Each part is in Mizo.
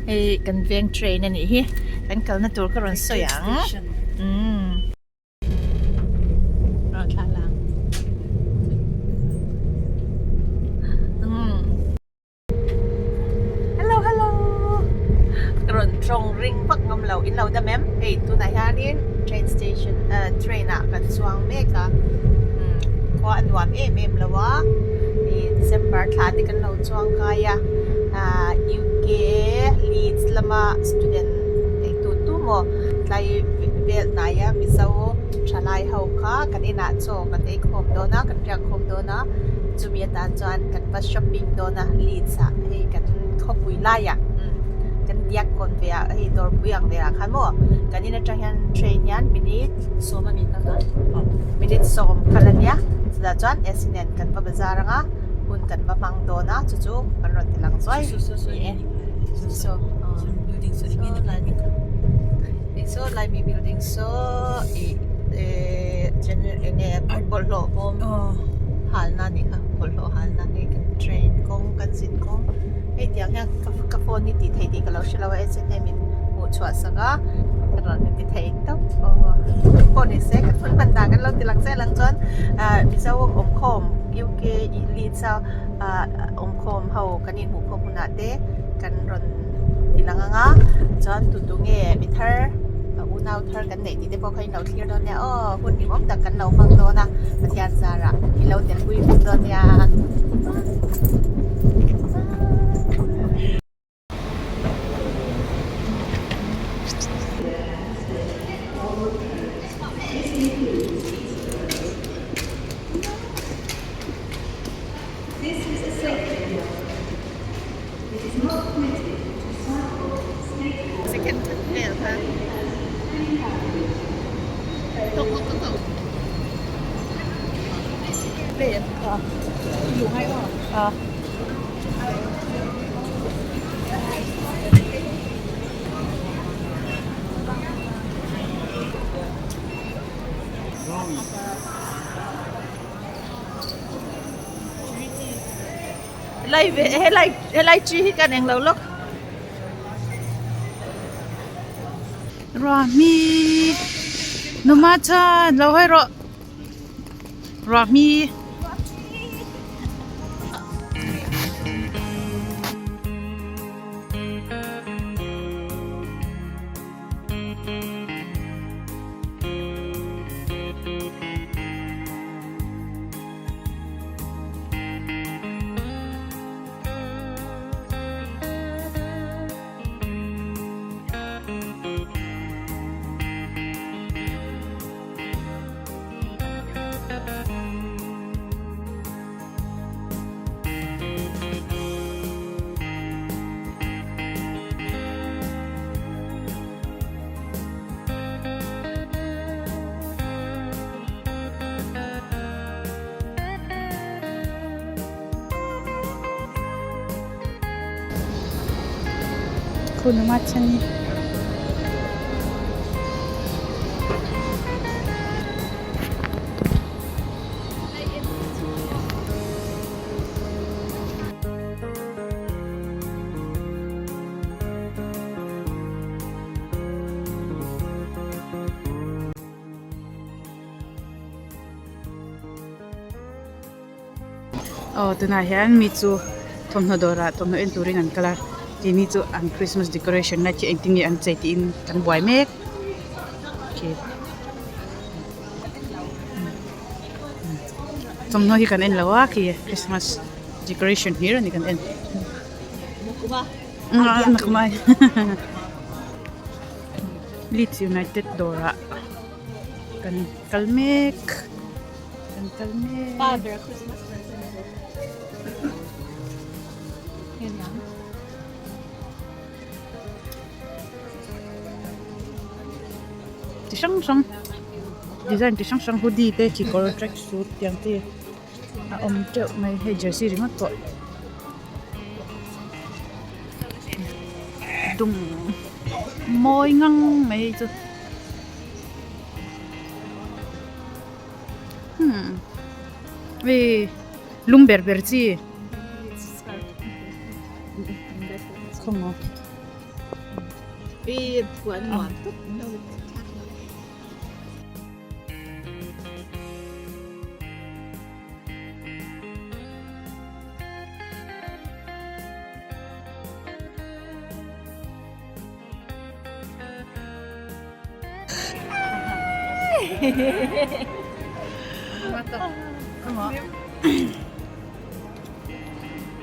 Hei kan veng train a nih hi kan kalna tur ka rawn sawi ang umm. Rawn thlah lang umm. Hello hello ka rawn tawng ring vak ngam lo in lo dam em hei tunah hianin train station ah train ah kan chuang mek a umm khua a nuam em em lo a ih December thla te kan lo chuang kai a ah UK Leeds lama student eng tu tu maw tlai vel hnaia Mizo thalai ho kha kan inah chaw kan ei khawm dawn a kan riak khawm dawn a chumi atan chuan kan va shopping dawn a Leeds ah hei kan khawpui laiah umm kan diak kawn ve ah hei dawrpui ang velah khan maw kan in atang hian train hian minute sawm a ni ta kha minute sawm kal a nia chutah chuan AC nen kan va bazar ang a hun kan va hmang dawn a chu chu kan rawn ti lang zuai ni e saw saw lai mi building saw ih ehh eng nge bawlhhlawh bawm halna a nih kha bawlhhlawh halna hei kan train kawng kan zin kawng hei tiang hian ka phone hi tih theih tih ka lo hre lo a SNM in hmuh chhuah sak a ka rawn ti thei tawp aw pawh ni se ka phone hman dan kan lo ti lang zel ang chuan ah mizo awmkhawm UK Leeds a ah awmkhawm ho kan inhmuh khawm hunah te kan rawn ti lang ang a chuan tu tu nge mi thar unau thar kan neih tih te pawh kha in lo thlir dawn nia aw hun hlimawm tak kan lo hmang dawn a Pathian zarah i lo tel pui vek dawn nia. Second vel kha Helai ve helai helai chi hi kan englo lawk. Ruahmi numa chuan lo hawi rawh ruahmi. Khun a chhan hi. Aw tunah hian mi chu thawmhnaw dawrah thawmhnaw en turin an kal a keini chu an christmas decoration na khi engtin nge an chei tiin kan buai mek khi thawmhnaw hi kan en lo a khi christmas decoration hlir a ni kan en. Leeds United dawrah kan kal mek kan kal mek. Chi hrang hrang design chi hrang hrang hoodie te kekawr track suit tiang te a awm teuh mai hei jersey ringawt pawh dum mawi ngang mai hei chu hmm hei lum ber ber chi khawngaw. I phuan nuam tuk.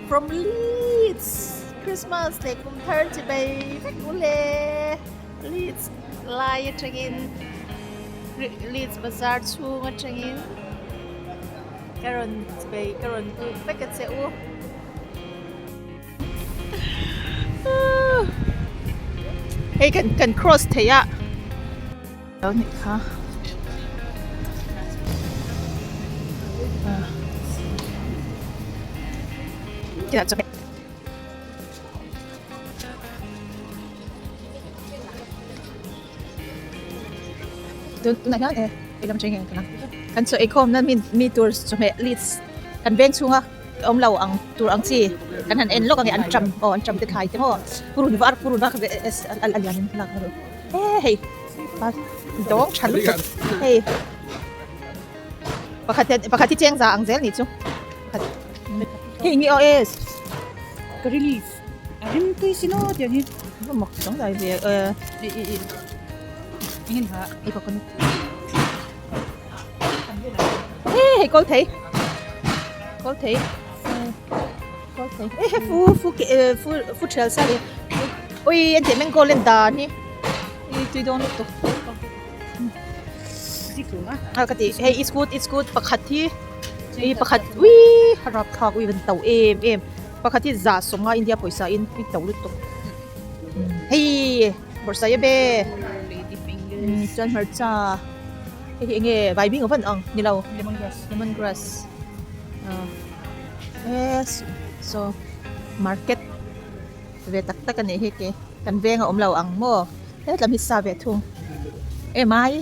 From Leeds Christmas leh kum thar chi bai vek u le Leeds lai atangin Leeds bazar chhung atangin ka rawn bai ka rawn uk vek a che u. Hei kan kan cross thei a lo nih kha tunah hian e lam cheng nge kan chaw eikhawm na mi tur chawhmeh list kan veng chhunga awm lo ang tur ang chi kan han en lawk ang e an ṭam aw an ṭam te thlai te maw purun var purun var kha a lian in lak na ru e hei dawng tha lutuk hei pakhat hian pakhat hi cheng za ang zel nih chu hei nge aw e curry leaf a rim tui si no tiang hi va mak dang dai ve e i i i engin ha i coconut Ê hei kawl thei kawl thei kawl thei ê hei fu fu ke fu fu thial sa ni ui an tih mango len dan hi i tui dawn lutuk a ka ti hei i scoot i scoot pakhat hi i pakhat ui harap thlak ui van to em em pakhat hi za sawmnga India pawisa in i to lutuk hei bawrhsaiabe chuan hmarcha. Hei hi enge vai bing avan ang ni lo lemongrass lemongrass ah he saw market ve tak tak a nih hi ke kan veng a awm lo ang maw hetlam hi sa ve thung e mai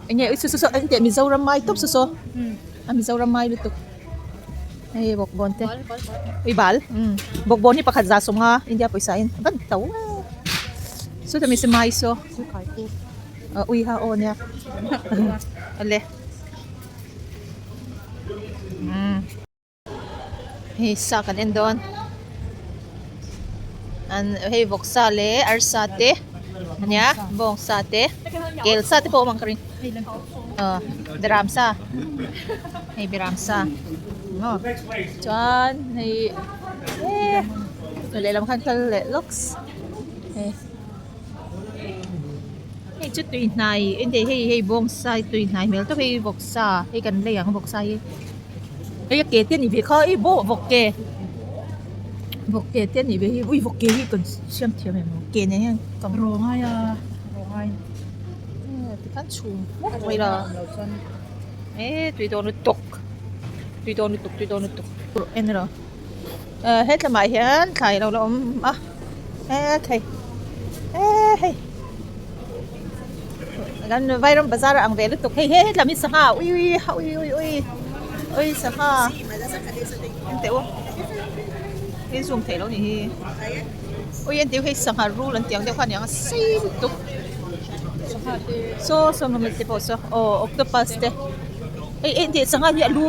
enge saw saw saw engteh mizoram mai tawp saw saw a mizoram mai lutuk hei bawkbawn te ui bal umm bawkbawn hi pakhat za sawmnga india pawisa in a van to sawta mi se mai saw. Ui ha aw nia ale umm hei sa kan en dawn an hei vawksa leh arsa te ania bawngsa te kel sa te pawh a awm ang ka ring ah beram sa hei beram sa maw chuan hei eh lehlam khan kal leh lawks hei. Hei chu tui hnai enge hei hei bawngsa tui hnai hmel tawp hei vawksa hei kan lei ang vawksa hi hei a ke te ani ve kha ei bawh vawk ke vawk ke te ani ve hi ui vawk ke hi kan siam thiam em ke nen hian ka rawh ngai a rawh ngai tikhan chhum hmawk mai la e tui dawn lutuk tui dawn lutuk tui dawn lutuk en rawh hetlamah hian thlai lo la awm a. He thei he hei kan vairam bazar ang ve lutuk hei he hetlam hi sangha ui ui ui ui ui ui sangha en teh u hei zoom theih loh a nih hi ui en teh u hei sangha rul an tih ang deuh kha a ni ang a sei lutuk saw saw mawni te pawh saw aw octopus te hei en teh sangha hi a lu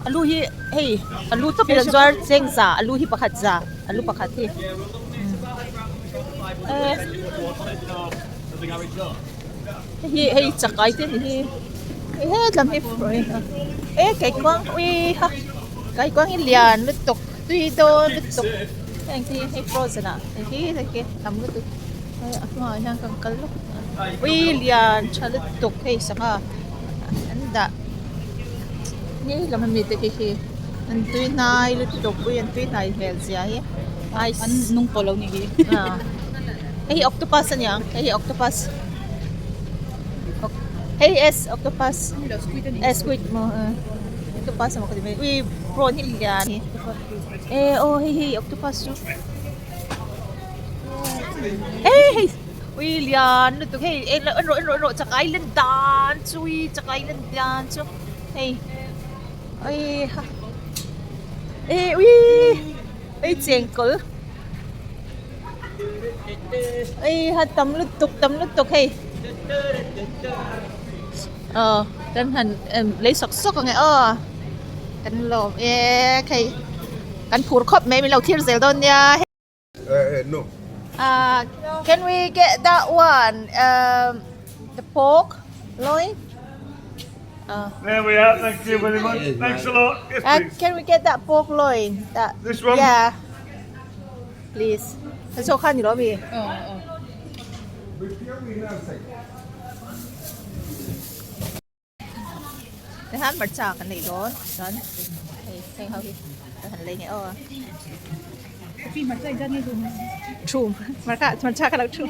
a lu hi hei a lu tawp hi an zuar cheng za a lu hi pakhat za. A lu pakhat hi hei hei chakai te ni hi hei hetlam hi e kaikuang ui ha kaikuang hi lian lutuk tui dawn lutuk heng te hi hei frozen ah hei hi hei tam lutuk hei a hmaah hian kan kal lawk ui lian tha lutuk hei sangha an dah ni lam ami te khi khi an tui hnai lutuk ui an tui hnai hmel zia hi ice an nung pawh lo ni hi hei hi octopus a niang hei hi octopus hei s octopus eh squid maw octopus emaw ka ti mai ui prawn hi lian hi eh aw hei hi octopus chu eh hei. Ui lian lutuk hei en rawh en rawh en rawh chakai len dan chu ui chakai len dan chu hei ui ha e ui ei chengkawl. Ei ha tam lutuk tam lutuk hei aw kan han lei sawk sawk ang e aw kan lawm e hei kan phur khawp mai min lo thlir zel dawn nia. Ah can we get that one um the pork loin ah There we are. Thank you very much. Thanks a lot. Yes, Uh, please. can we get that pork loin? That This one? Yeah. Please. Kan so khan ni lo mi. Tihan hmarcha kan nei dawn chuan hei heng ho hi ka han lei nge aw. Chhum hmarcha hmarcha ka lo chhum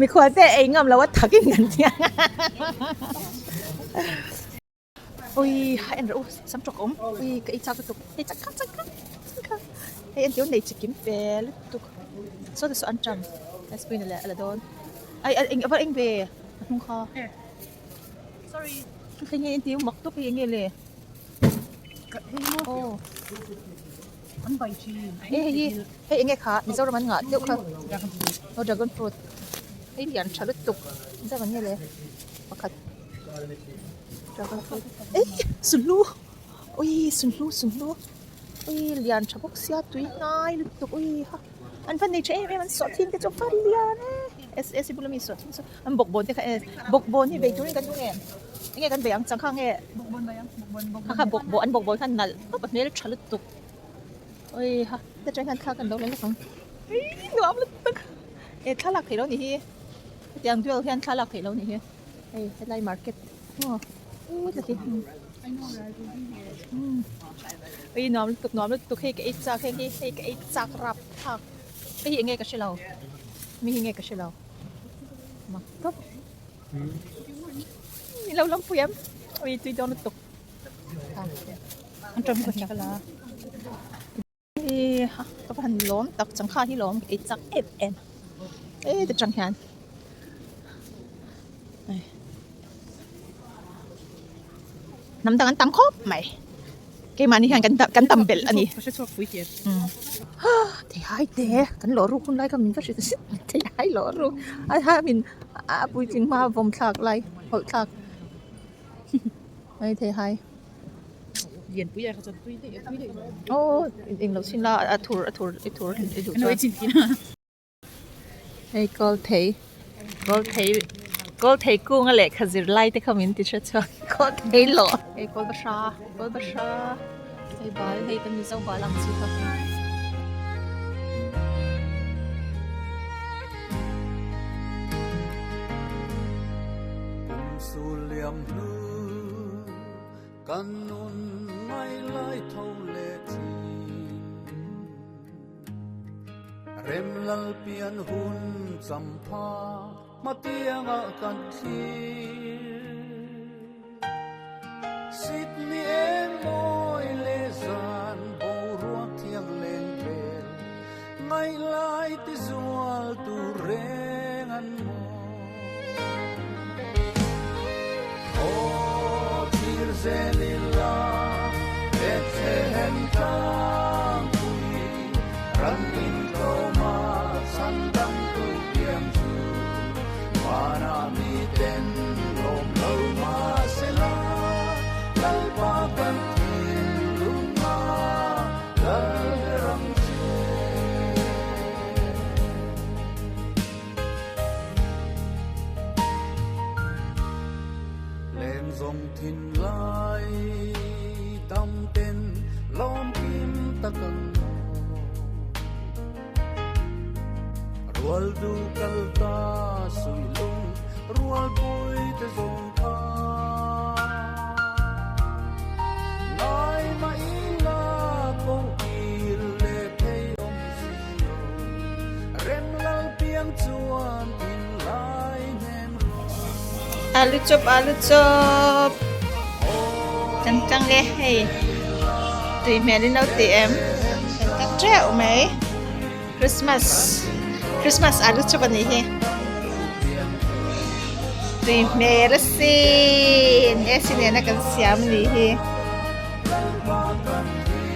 mikhual te ei ngam lo a thakin kan tia. Ui ha en rawh u sam tawk a awm ui ka ei chak lutuk hei chak kha chak kha chak kha hei entir nei chi kim ve lutuk saw te saw an ṭam ice cream a la dawn ai a va eng ve a hnung kha sorry hei nge entir mak tawp hei eng nge le aw hei hei hi hei eng nge kha Mizoram an ngah deuh kha aw dragon fruit hei lian tha lutuk engzat ang nge le pakhat. Ei sunhlu ui sunhlu sunhlu ui lian tha bawk sia tui hnai lutuk ui ha an va nei tha em em an sawh thin te chu va lian e s s bula mi sawh thin chu an bawkbawn te kha e bawkbawn hi bei turin kan duh em enge kan bei ang chang kha nge kha kha bawkbawn an bawkbawn khan nalh tawp a hmel tha lutuk ui ha heta tang hian thla kan lo la lawk ang ui nuam lutuk e thlalak theih lo ni hi hetiang duel hian thlalak theih lo ni hi. Hei helai market maw u tati ui nuam lutuk nuam lutuk hei ka ei chak hei hi hei ka ei chak rap thlak hei hi enge ka hrelo mi hi nge ka hrelo mak tawp ni lo lang pui em ui tui dawn lutuk an tawm ka chak la Hei ha ka va han lawm tak changkha hi lawm ei chak em em e ti tang hian hnam dang an tam khawp mai keimahni hian kan kan tam belh a ni theihai te kan lawh ruk hun lai kha min va hrilh zet theihai lawh ruk a ha min a puitling hma vawm thlak lai hawlh thlak mai theihai. Lianpui ah kha chuan tui daih a tui daih aw eng lo chin la a thur a thur i thur i duh chuan hei kawl thei kawl thei kawl thei kung a lehkha zir lai te kha min ti hre chhuak kawl thei lawh hei kawl bahra kawl bahra hei bal hei kan mizo bal ang chi kha. Kan nun ngai lai tho leh thin. Rem lal pian hun champha hmatianga kan thlir. Sydney eng mawi leh zan boruak thiang leng vel ngaihlai ti zual tur reng an mawi. Aw thlir zel ila Bethlehem tlangpui ran in tlawma chhan dangtu piang chu Vanah miten lawm lo mahsela Lalpa kan thinlung a lal ram che. Leng zawng thin lai dam ten lawm kim tak ang maw. Rual du kal ta sui lung rual pui te zawng kha. Ngai mah ila ko kir leh thei awm si lo. Rem lal piang chuan thin lai hnem rual. Alu chop alu chop kan tang e hei tui hmel in lo ti em kan tang teuh mai Christmas Christmas alu chop a nih hi tui hmel asin AC nena kan siam a nih hi.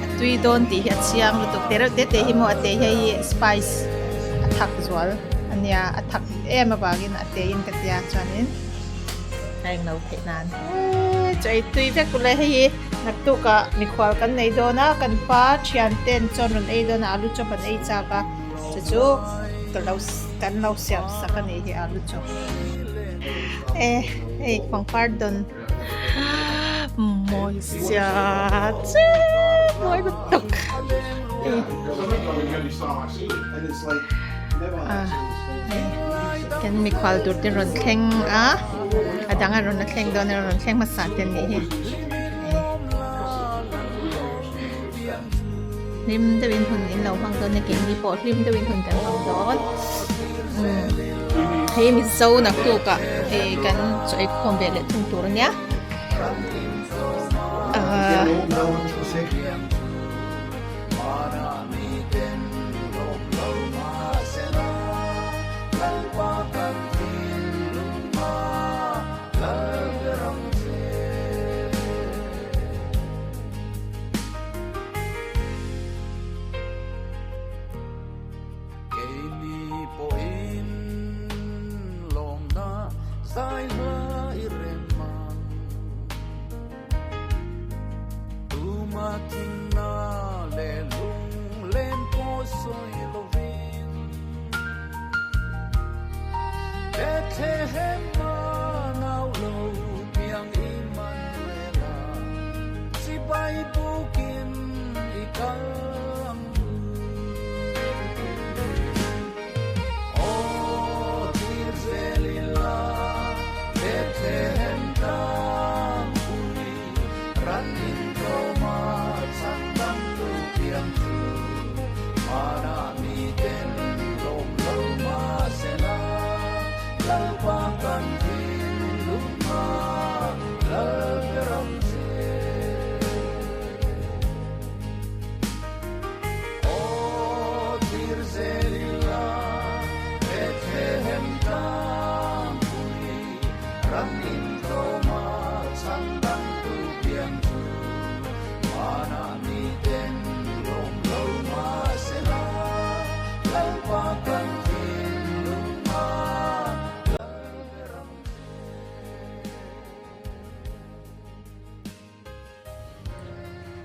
A tui dawn tih hi a chiang lutuk te reuh te te hi maw a te hi hei spice thak zual ania a thak em avangin a te in ka tia chuanin a englo theih nan eee chaw ei tui vek ule hei hi naktuk ah mikhual kan nei dawn a kan pa thian ten chuan rawn ei dawn a alu chawp an ei chak a chu chu ka lo kan lo siam sak a nih hi alu chawp e hei pangpar dawn mawi sia chu mawi lutuk kan mikhual tur te rawn thleng a a dang a rawn la thleng dawn a rawn thleng hmasa te an nih hi hlim deuhin hun in lo hmang dawn a keini pawh hlim deuhin hun kan hmang dawn hei mizo naktuk ah hei kan chaw ei khawm ve leh thung tur ania ahh.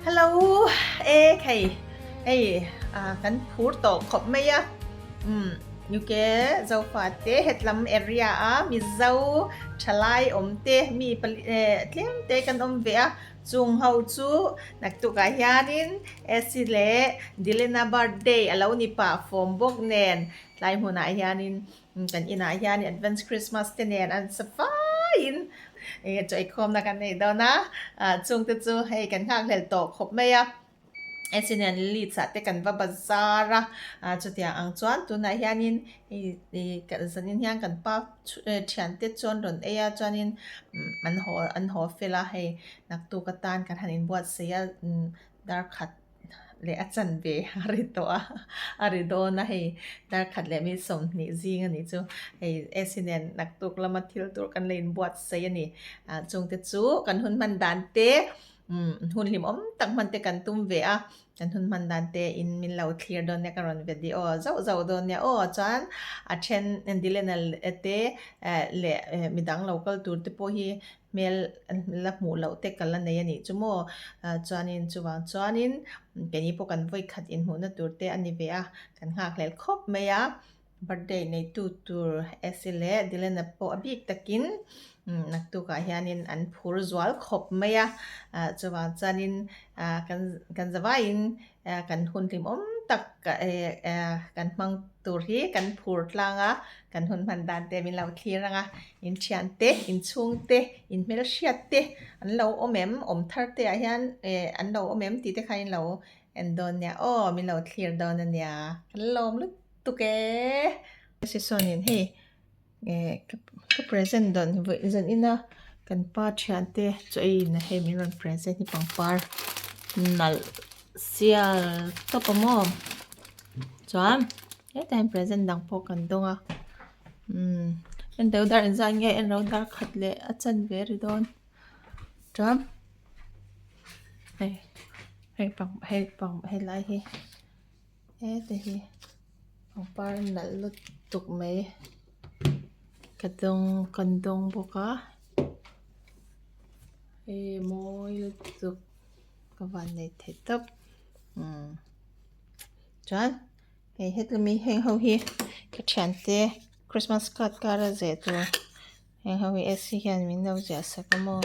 Hello e khei hei kan phur tawh khawp mai a umm UK zofa te hetlam area a mizo thalai awm te mi pali tlem te kan awm ve a chung ho chu naktukah hianin Esi leh Dilena birthday a lo ni pah fawm bawk nen tlai hmunah hianin Kan inah hian advance Christmas te nen an sa faiin eng chaw eikhawmna kan nei dawn a, chung te chu hei kan nghakhlel tawh khawp mai a, Esi nen Leeds ah te kan va bazar a, chutiang ang chuan tunah hianin hei zanin hian kan pa thian te chuan rawn ei a chuanin an haw an haw fel a hei naktuk atan kan han inbuatsaih a dar khat. leh a chanve a ri tawh a a ri dawn a hei dar khat leh mi 20 zing a nih chu hei AC nen naktuk lama thil tur kan la inbuatsaih a ni ah chungte chu kan hun hman dan te umm hun hlimawm tak hman te kan tum ve a kan hun hman dan te in min lo thlir dawn nia ka rawn video zauh zauh dawn nia aw chuan a then Dilena te leh midang lo kal tur te pawh hi hmel la hmuh loh te ka la nei a nih chu maw chuanin chuvang chuanin keini pawh kan vawi khat inhmuhna tur te a ni ve a kan nghakhlel khawp mai a birthday neitu tur Esi leh Dilena pawh a bik takin naktukah hianin an phur zual khawp mai a chuvang chuanin kan kan zavaiin kan hun hlimawm tak kan hmang tur hi kan phur tlang a kan hun hman dan te min lo thlir ang a in thian te in chhung te in hmelhriat te an lo awm em awm thar te ah hian an lo awm em tih te kha in lo en dawn nia aw min lo thlir dawn a nia kan lawm lutuk e. Sawn in hei ka present dawn vawi zan ina kan pa thian te chaw ei in hei min rawn present hi pangpar nalh sial tawp a maw chuan hetah hian present dang pawh kan dawng a umm en deuh dar engzat nge en lo dar khat leh a chanve a ri dawn chuan hei hei pang hei pang helai hi hete hi. Pangpar nalh lutuk mai ka dawng kan dawng bawk a hei mawi lutuk ka van nei thei tawp umm chuan hei hetlai heng ho hi ka thiante christmas card kara zeh tur heng ho hi ac hian min lo ziah sak a maw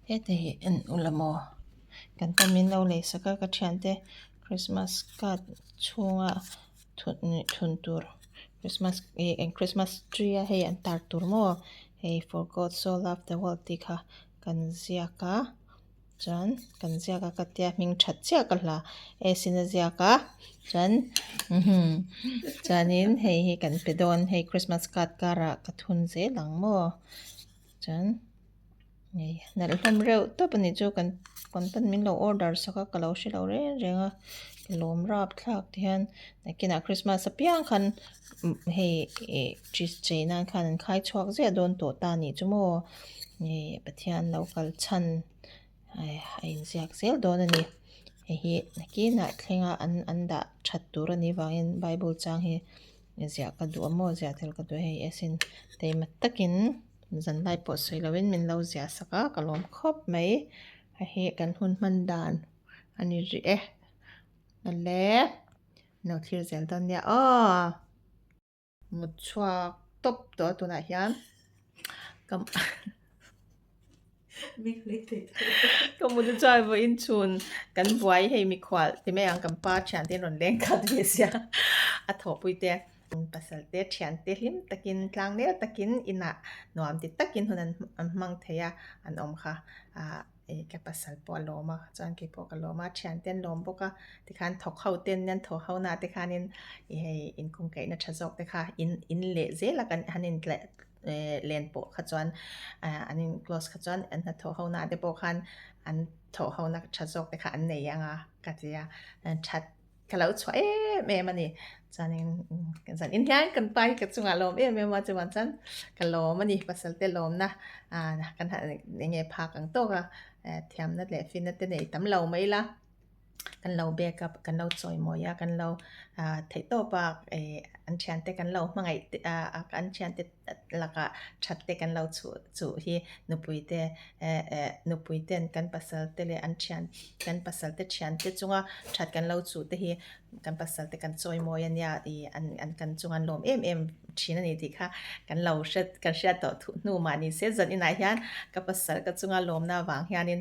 heta hi en ula maw kan tan min lo lei sak a ka thiante christmas card chhunga thun tur christmas ih eng christmas tree a hei an tar tur maw hei for God so love the world tih kha kan ziak a chuan kan ziak a ka tia hming that chiah ka hla S in a ziak a chuan chuanin hei hi kan pe dawn hei christmas card karah ka thun zel ang maw chuan. Hei nalh hlawm reuh tawp a nih chu kan kan pawn min lo order sak a ka lo hre lo reng reng a ka lawm rap thlak te hian nakinah christmas apiang khan hei ih chei nan khan an khai chhuak ziah dawn tawh ta a nih chu maw hei Pathian lo kal chhan a inziak zel dawn a ni hei hi nakinah thlenga an an dah that tur a nih vangin bible chang hi ziah ka duh a maw ziah tel ka duh a hei asin taima takin. Zanlai pawh sawi lovin min lo ziah sak a, ka lawm khawp mai. Hei hi kan hun hman dan a ni rih e. Awle, lo thlir zel dawn nia aw. Mut chhuak tawp tawh a tunah hian ka ka mut chuan vawiin chhun kan buai hei mikhual ti mai ang kan pa thian te in rawn leng khat ve sia a thawhpui te. Pasal te thian te hlim takin tlang nel takin inah nuam ti takin hun an hmang thei a an awm kha ah ih ka pasal pawh a lawm a chuan kei pawh ka lawm a thian te an lawm bawk a tikhan thawk ho ten an thawk ho na te khanin ih hei inkungkaihna tha zawk te kha in in leh zel a kan han in tleh eh len pawh kha chuan ah an in close kha chuan an hnathawh ho na te pawh khan an thawh ho na tha zawk te kha an nei ang a ka ti a that. Ka lo chhuah em em a ni. Chuanin zan in hian kan pa hi ka chungah lawm em em a, chuan chuan ka lawm a ni. Pasal te lawmna kan han eng nge phak ang tawk a, thiamna leh finna te nei tam lo mai ila, kan lo bek a, kan lo chawimawi a, kan lo theih tawp a, an thiante kan lo hmangaih a, an thiante lakah that te kan lo chhuh chuh hi nupui te eh eh nupui ten kan pasal te leh an thian kan pasal te thian te chunga that kan lo chuh te hi kan pasal te kan chawi mawi a nia ih an an kan chunga an lawm em em thin a ni tih kha kan lo hre kan hriat tawh thuh hnu mah ni se zan inah hian ka pasal ka chunga lawmna avang hianin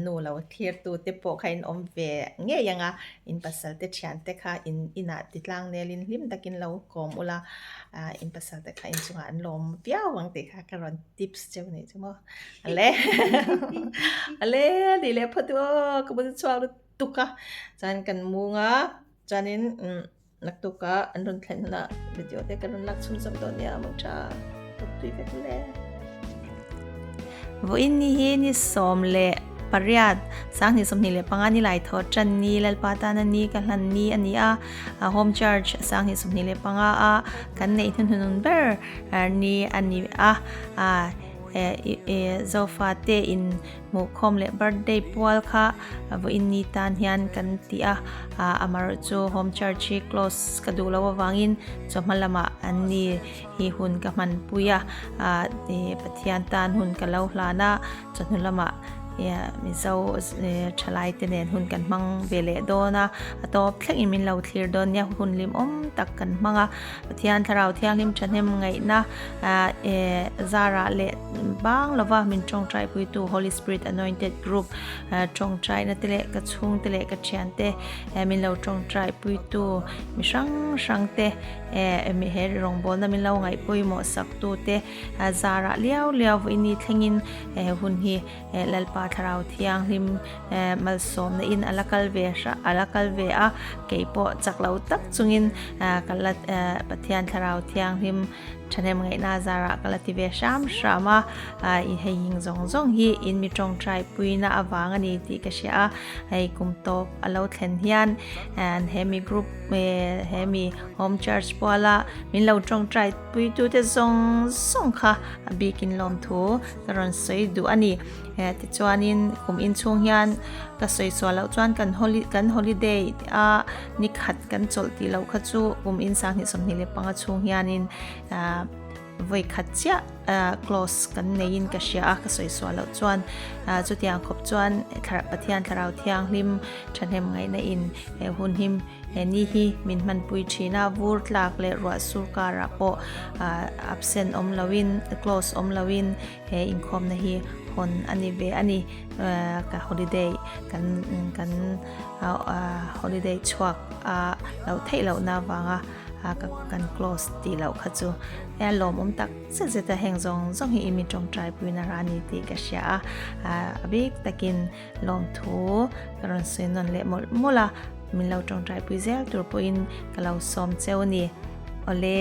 nu lo thlir tu te pawh kha in awm ve ngei ang a in pasal te thian te kha in inah ti tlang nelin hlim takin lo kawm ula ah in pasal te kha in chungah an lawm viau ang tih kha ka rawn tips cheu a nih chu maw ale ale tih leh phawt aw ka bul chhuak lutuk a chuan kan mung a chuanin umm naktuk ah an rawn thlen hunah video te ka rawn lak chhun zawk dawn nia maw tha tawp tui vek le. Vawiin ni hi ni sawm leh pariat 2025 ni lai thaw tan ni Lalpa tana ni ka hlan ni a ni a Home Church 2025 a kan neih hnuhnun ber ni a ni a Zofa te in hmuhkhawm leh birthday pual kha vawiin ni tan hian kan ti a amaherawhchu chu Home Church hi close ka duh loh avangin chawhma lamah an ni hi hun ka hmanpui a Pathian tan hun ka lo hlan a chawhnu lamah Mizo thalai te nen hun kan hmang ve leh dawn a, a tawp thlengin min lo thlir dawn nia, hun hlimawm tak kan hmang a, Pathian Thlarau Thianghlim thahnem ngaihna zarah leh bang lova min tawngtai puitu Holy Spirit Anointed Group tawngtaina te leh ka chhungte leh ka thiante min lo tawngtai puitu mi hrang hrang te he rawngbawlna min lo ngaih pawimawh sak tu te zarah liau liau vawiini thlengin he hun hi Lalpa Thlarau Thianghlim malsawmna in a la kal ve a la kal ve a kei pawh chak lo tak chungin ka la Pathian Thlarau Thianghlim. Thahnem ngaihna zarah ka la ti ve hram hram a, i hei hing zawng zawng hi in mi tawngtai puina avang a ni tih ka hria a, hei kum tawp a lo thlen hian he mi group he mi home church puala min lo tawngtai puitute zawng zawng kha a bikin lawmthu ka rawn sawi duh a ni. Tichuanin kum inchhung hian ka sawi sual loh chuan kan holi kan holiday a nikhat kan chawlh tih loh kha chu kum in sanghnih 25 chhung hianin ah vawi khat chiah ah close kan neiin ka hria a ka sawi sual loh chuan ah chutiang khawp chuan thla Pathian thlarau thianghlim thahnem ngaihna in he hun him he ni hi min hmanpui thin a vur tlak leh ruah sur karah pawh ah absent awm loin close awm loin He inkhawmna hi hawn a ni ve a ni. Ka holiday kan kan holiday chhuak a loh theih lohna avanga kan close tih loh kha chu a lawmawm tak zet zet a heng zawng zawng hi i mi tawngtai puina rah a ni tih ka hria a. A bik takin lawmthu ka rawn sawi nawn leh mawlh mawlh a, min lo tawngtai pui zel tur pawhin ka lo sawm cheu a ni. Awle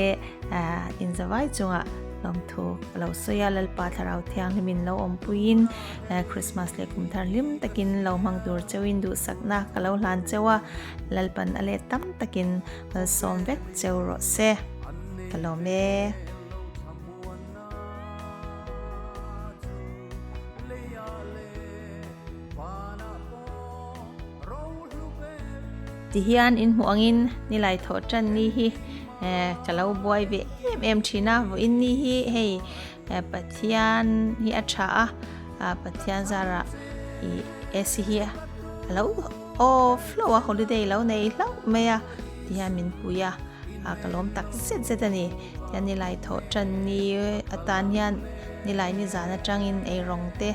inzavai chungah lawmthu ka lo sawi a, Lalpa Thlarau Thianghlimin lo awmpuiin Christmas leh kum thar hlim takin lo hmang tur cheuin duhsakna ka lo hlan cheu a, Lalpan a let tam takin malsawm vek cheu rawh se. Ka lawm e. Tihian in hmuh angin nilai thawh tan ni hi ka lo buai ve em em thin a vawiin ni hi hei Pathian hi a tha a Pathian zarah ih AC hi a lo off hlauh a holiday lo nei hlauh mai a tihian min pui a ka lawm tak zet zet a ni tihian nilai thawh tan ni atan hian nilai ni zan atangin eirawng te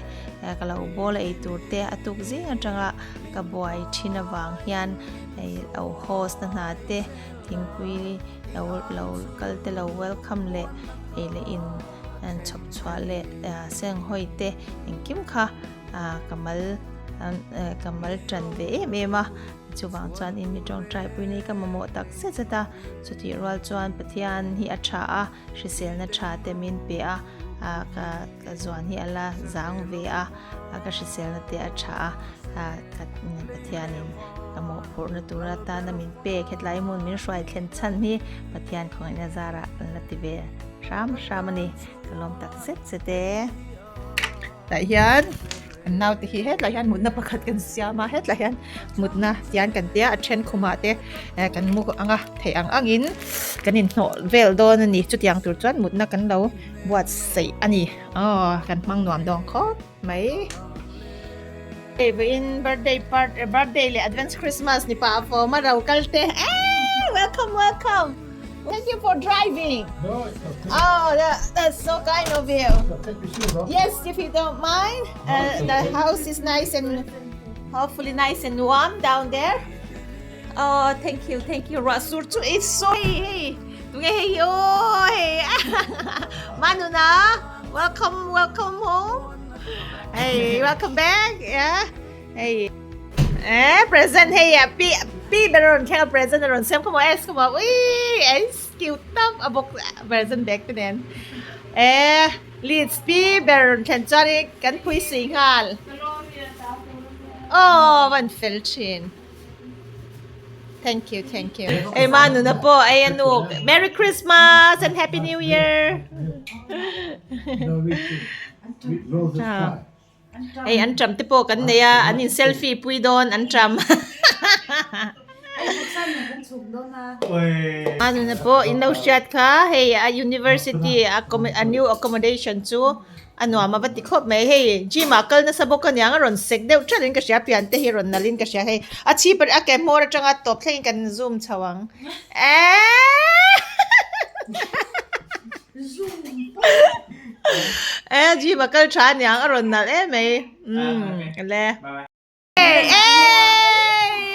ka lo bawl a eitur te a tuk zing atanga ka buai thin avang hian hei lo host na hna te thingpui lo lo kal te lo welcome leh ei leh in an chhawp chhuah leh seng hawi te engkim kha ka mal ka mal tan ve em em a chuvang chuan in mi tawngtai pui nei ka mamawh tak zet zet a chutih rual chuan Pathian hi a tha a hriselna tha te min pe a ka ka zuan hi a la zang ve a ka hriselna te a tha a ka Pathianin ka mawhphurhna tur atana min pek hetlai hmun min hruai thlen chhan hi Pathian khawngaihna zarah kan la ti ve hram hram a ni ka lawm tak zet zet e. Tah hian an naute hi hetlai hian mutna pakhat kan siam a hetlai hian mutna tian kan tia a then khumah te eh kan mu ang a theih ang angin kan inhnawh vel dawn a ni chutiang tur chuan mutna kan lo buatsaih a ni aw kan hmang nuam dawn khawp mai. Hei vawiin birthday party birthday leh advance Christmas ni pah a fawm a ro kal te eh welcome welcome. Thank you for driving. No, it's okay. Oh, that, that's so kind of you. I'll take your shoes off. Yes, if you don't mind. The house is nice and hopefully nice and warm down there. Oh, thank you, thank you. Rasur chu it's so hey hey. Tunge hey oh hey. Manuna, welcome, welcome home. Hey, welcome back. Yeah. Hey. Eh, present hei a pi pi ber a rawn thleng a present a rawn siam khawm a S khawm a ui S cute tak a bawk present bag te nen eh Leeds pi ber a rawn thlen chuan in kan phui sui nghal aw van fel thin thank you thank you hei ma nuna pawh ei a nu Merry Christmas and Happy New Year Hei an tram te pawh kan nei a, an in selfie pui dawn an tram. Anuna pawh in lo hriat kha hei a university a a new accommodation chu a nuam a va ti khawp mai hei gym ah kal nasa bawk aniang a rawn sek deuh tlat in ka hria pian te hi rawn nalh in ka hria hei a chhip a ke hmawr atanga tawp thleng in kan zoom chho ang eehh. Eh gym a kal tha aniang a rawn nalh em mai umm le. Hey hey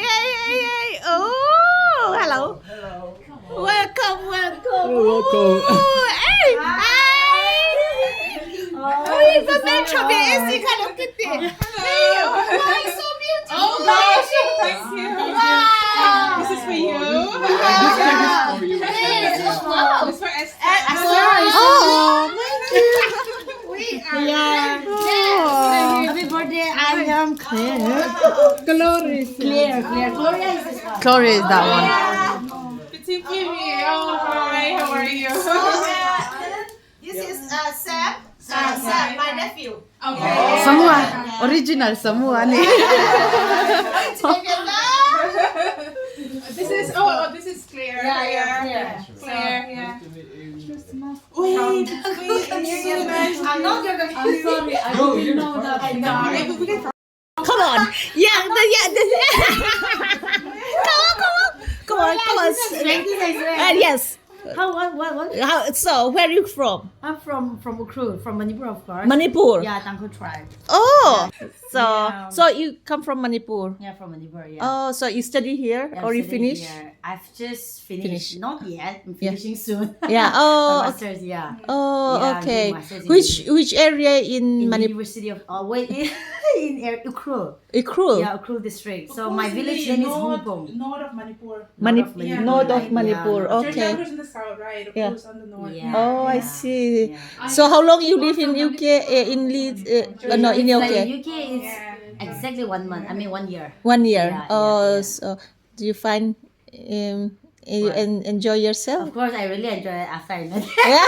hey hey hey oh hello welcome welcome Welcome. Hey hi Ui va hmel tha ve AC kha lo ka ti Hey why so beautiful Oh gosh thank you Wow This is for you This is for you. This is for Esther. Claire. Glory. Claire, Claire. Gloria is this one. Gloria is that one. Oh, hi, how are you? So, this is Sam. Sam, my nephew. Okay. Samua. Original Samua ani. This is oh, oh this is Claire. Yeah, yeah, Claire. Claire, yeah. Wait, wait, it's so nice. I'm not your I'm sorry, I didn't know that. No, we can Come on. Yeah, the, yeah. The, come on, come on. Come on, come on. Yes. How, what, what, what? How, so, where are you from? I'm from, from Ukhrul, from Manipur, of course. Manipur. Yeah, Tangkhul tribe. Oh, so Yeah. so you come from Manipur. Yeah, from Manipur, yeah. Oh, so you study here Yeah, or I'm you studying finish? here. I've just finished. Finish. Not yet. I'm Yeah. finishing soon. Yeah. My Oh, okay. master's, yeah. Oh, Yeah, I'm okay. doing master's in Which which area in, In Manipur? University of oh wait in Ukhrul. Ukhrul. Yeah, Ukhrul district. So my village name is Hungpong. North of Manipur. Manip- Manipur. North of Yeah. Manipur. Okay. Churachandpur is in the south, right? Yeah. Ukhrul is on the north. Yeah. Oh, I yeah, see. yeah. So how long you live in UK? In Leeds? No, in It's UK. Like UK is exactly 1 month. I mean 1 year. 1 year. Yeah, yeah, oh, yeah. so do you find you What? enjoy yourself? Of course, I really enjoy it after I met. Yeah.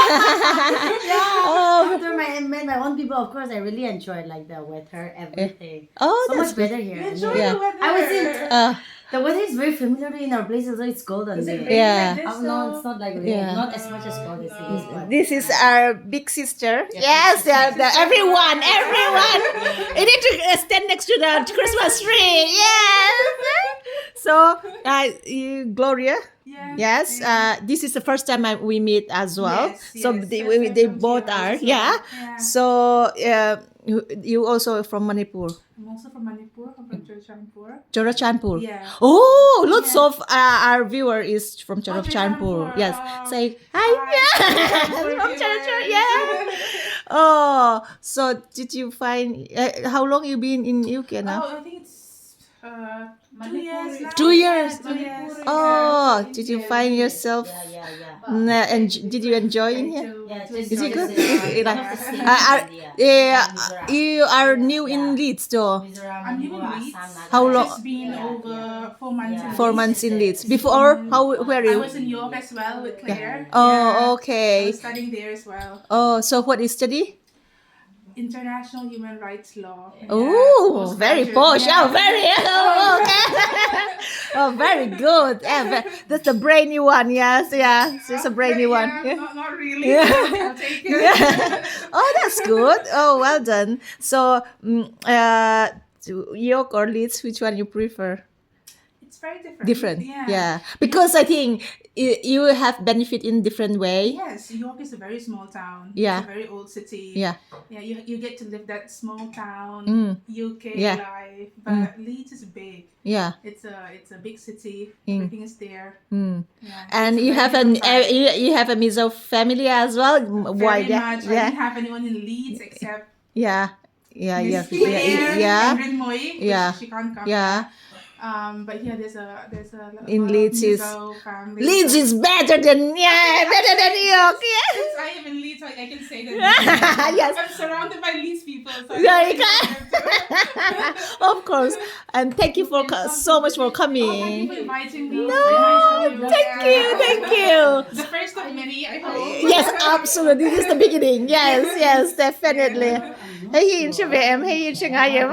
Oh, After my, I met my own people, of course, I really enjoyed like the weather, everything. oh, so that's much better here. I mean, Enjoy Yeah. the weather. I was in the weather is very familiar in our places, so it's cold on Is it there. raining Yeah. like this, Oh, no, it's not like rain, Yeah. not as much as cold as it is. But This is our big sister. Yes, yeah, the, everyone, everyone. You need to stand next to the Christmas tree. Yes. So, you, Gloria. Yeah. Yes. This is the first time we meet as well. Yes, so yes. they, First we, time they from both here are. also. Yeah. Yeah. So you, you also from Manipur, I'm also from Manipur. I'm from Churachandpur. Churachandpur. Yeah. Oh, lots of our viewer is from Churachandpur. Churachandpur. Yes. Oh. Say hi. Hi. Yeah. from Churachandpur. Yeah. Oh, so did you find how long you been in UK now? Oh, I think it's 2 years now. 2 years. 2 years. Oh, Yeah. did you find yourself? yeah, yeah, yeah. And did you enjoy in here? Yeah, just Is it good? just, Like, one of the states in India. yeah, Mizoram. you are new in Yeah. Leeds, though. Mizoram, I'm new in Manipur, Leeds. Assam, How Nagaland. long? Just been Yeah, over yeah. 4 months. Yeah. In 4 Leeds. months in Leeds. Before, how where I you? was in York as well with Claire. Oh, Yeah. I okay. was studying there as well. Oh, so what is study? International human rights law. Yeah. Oh, very Postgraduate. posh. Yeah. Oh, very. Oh, okay. Oh, very good. Yeah, that's the brainy one. Yes, yeah. It's a brainy Yeah, one. Yeah. Not really. Yeah. I'll take it. Yeah. Oh, that's good. Oh, well done. So, York or Leeds, which one you prefer? It's very different. Different. Yeah. Yeah. Because I think you have benefit in different way. Yes, York is a very small town. Yeah. It's a very old city. Yeah. Yeah, you get to live that small town UK Yeah. life. But Leeds is big. Yeah. It's a big city. Everything is there. Yeah. And It's a you very have an different vibe. you have a Mizo family as well. Why? Very Yeah. much. I Yeah. didn't have anyone in Leeds except Yeah. Yeah. Yeah. Miss Claire Yeah. Yeah. and Rinmoy, which Yeah. she can't come. Yeah. But yeah, there's a lot In of Leeds is- Mizo family. Leeds is better than better than York. Yeah. Since I am in Leeds, I can say that. Yes. I'm surrounded by Leeds people. So I Yeah, can you can. Of course. And thank you for so much for Oh, thank you coming. for inviting me. No, thank you, thank you. The first of many, I hope. Yes, absolutely. This is the beginning. Yes, yes, definitely. Hei hi in hre ve em, hei in hre ngai em.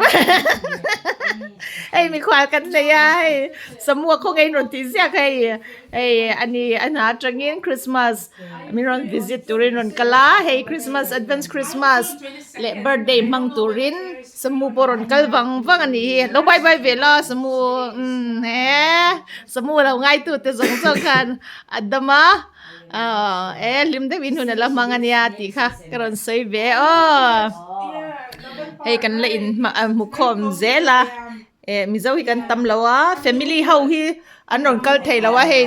Hei mi khual kan nei a, hei samua khaw ngei rawn tih ziak hei hei ani a hna atangin Christmas min rawn visit turin rawn kal a, hei Christmas advance Christmas leh birthday hmang turin samu pawh rawn kal vang vang a nih hi, lo bye bye ve la samu umm he samu lo ngai tu te zawng zawng khan a dam a aw e hlim deuhin hun a la hmang a nia tih kha ka rawn sawi ve aw. Hei kan la in hmu khawm zel a eh mizo hi kan tam lo a family ho hi an rawn kal thei lo a hei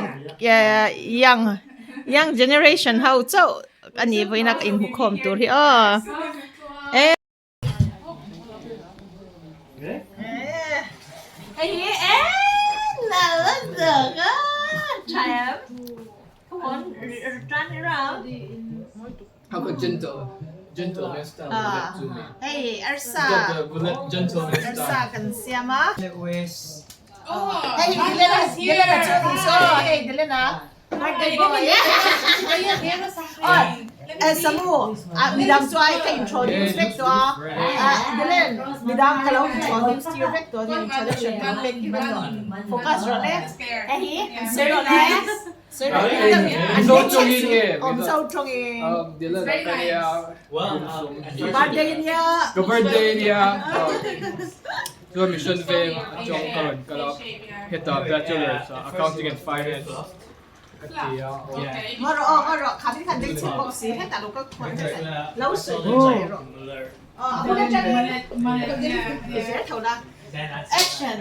young young generation ho chauh a nih vawiin a ka inhmu khawm tur hi aw eh. Hei hi eh How could gentle? Gentleman style bullet chu me. Hei arsa. Got the bullet gentleman style. Arsa kan siam a. Hei Dilena Dilena chu ni so hei Dilena birthday boy. Oh Samu midang chu ai ka introduce vek tawh a. Dilen midang ka lo introduce tir vek tawh a ni introduction kan pek kim a ni. Focus rawh le. Hei hi an sawi rawh le. Mizo tawngin nge? Aw Mizo tawngin. Dylan a ka nia. Ka birthday nia. Ka birthday nia. Chuan mission veng atang ka rawn kal a, heta Bachelors ah Accounting and Finance ka ti a. Ngaw rawh aw ngaw rawh khatin khan dei chhuk bawk si hetah lo ka khawn hmasa lo sawi sawi rawh. Aw a bul atangin i zel tho la. Action.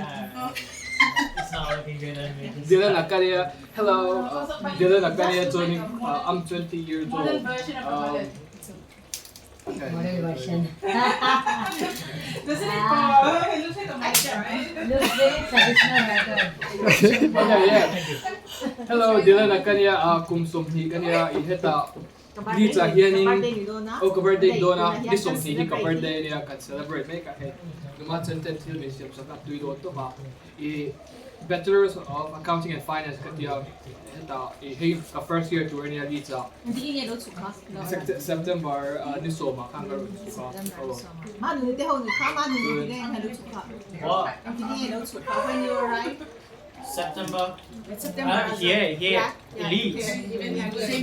Dylan a ka nia. Hello Dylan a ka nia chuanin I'm 20 years old. Modern version. Doesn't it go? It looks like a mic, right? Looks very traditional rather. Okay, yeah. Hello Dylan a ka nia kum 20 ka nia i hetah Leeds ah hianin aw ka birthday dawn a, ni 20 hi ka birthday ania kan celebrate mek a hei numa chen ten thil min siam sak a tui dawn tawp a i Bachelors of Accounting and Finance ka tia heta i hei ka first year tur ania Leeds ah September ni 10 ah khan ka rawn chhuk a aw. September. September. Uh, here, here, Yeah, yeah. Leeds.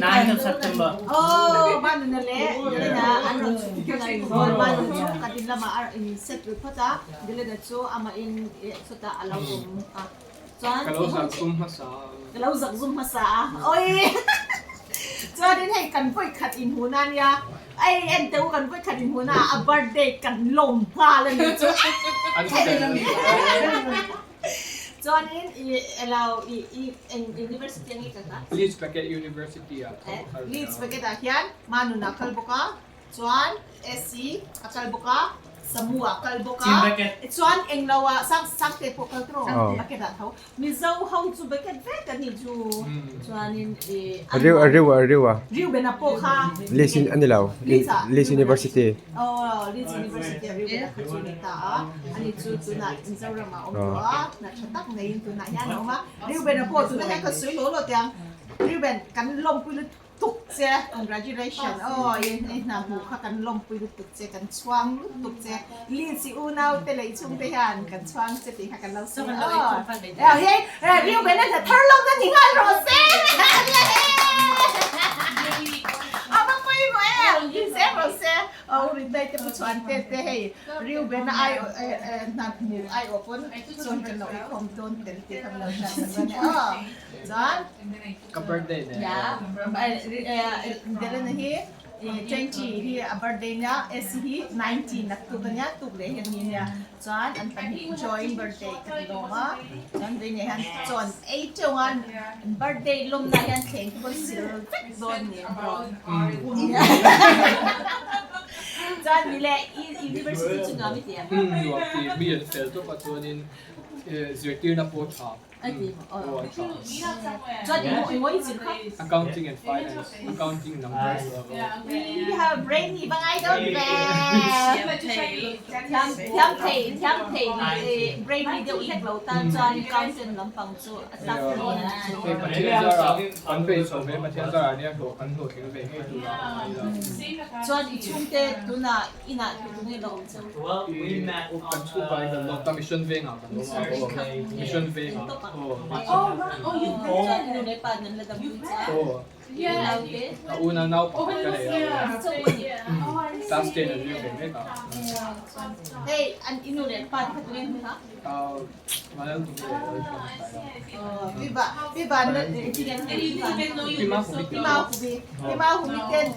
9th of September. Oh, manu na le. Dili na ano manu chu katin lama ar in set ri phata dili na chu ama in chuta alo um a chuan Ka lo zak zum hmasa. Ka lo zak zum hmasa a. Oi. Chuan in hei kan vawi khat in hmu na nia. Ei en teh u kan vawi khat in hmu na a birthday kan lawm nghal a ni chu. An fel. Chuanin i elo i i eng university ange ka kha? Leeds Beckett University ah tho a kal ve a. Leeds Beckett ah hian Manun a kal bawk a, chuan SC a kal bawk a, Samu ah kal bawk a, chuan englo ah sang Sangte pawh kal tawh Beckett ah tho. Mizo ho chu Beckett vek an nih chu. Chuanin i A riu a riu a riu a. Reuben a pawh kha Leeds a ni lo. Leeds ah Leeds University. Aw Leeds University a Reuben a kha chu ni ta a. Ani chu tunah Mizoram ah a awm tawh a, hna tha tak neiin tunah hian a awm a. Reuben a pawh tunah hian ka sawi lo lo tiang Reuben kan lawmpui lutuk che congratulation aw i hna hmuh kha kan lawmpui lutuk che kan chhuang lutuk che Leeds i unau te lei chhung te hian kan chhuang che tih kha kan lo sawi aw hei Reuben a hna thar lo na ni nghal rawh se a va pawimawh em zel rawh se. Aw rinai te pu chuan te te hei Reuben a ai hna hmu ai awh pawn chuan kan lo eikhawm dawn tel tih kan lo hriat sak dawn e aw chuan Ka birthday nen Delana hi 20 hi a birthday nia Essie hi 19 a tuk ania tuk leh hian ni nia chuan an pahnih join birthday kan lawm a chuan vei nei hian chuan ei teuh a birthday lawmna hian thleng te pawh sil vek dawn ni chuan ni le i university chu nuam i ti em? Nuam ti mi an fel tawp a chuanin zirtirna pawh tha. A ti maw? Chuan i maw i maw i zir kha? Accounting and finance, accounting numbers We have brain ni va ngai dawn ve. Thiam thiam thei thiam thei brain ni deuh hlek lo tan chuan accountant lampang chu a tak dawn a ni. Hei Pathian zarah kan vei chho ve Pathian zarah nia hlawh kan hlawhtling ve ngei tur a ngai la. Chuan i chhungte tunah inah tu tu nge lo awm cheu? I kan chhungkua in kan lawm ta mission vengah kan awm a mission vengah aw. Chuan i nu leh pa nan la dam dun che a? Aw. A unau nau pakhat ka nei a class 10 an zir ve mek a. Hei an i nu leh pa te kha tu nge hmu kha? Vanlal tu nge lo hmu Piba piba na Pima humi Pima humi Pima humi ten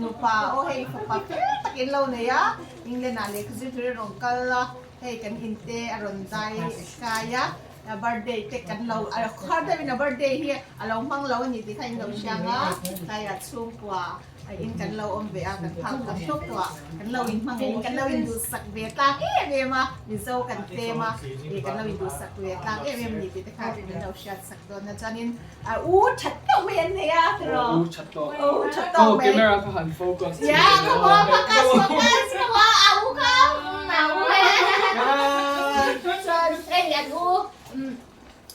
nupa aw hei fapa fel tak in lo nei a England ah lehkha zir tur in rawn kal a hei kan in te a rawn dai kai a A birthday te kan lo a khar deuhin a birthday hi a lo hmang lo a ni tih kha in lo hriang a, tlaiah chhungkua In kan lo awm ve a, kan phak tak tawk tawh a, kan lo in hmang in kan lo in duhsak ve tlak em em a, Mizo kan tlem a, ih kan lo in duhsak ve tlak em em ni tih te kha min lo hriat sak dawn a, chuanin u that tawk mai an nei a tiraw? U that tawk. U that tawk mai. Oh camera kha han focus. Yeah, come on, focus, focus, come on, a u kha, a u chuan hei an u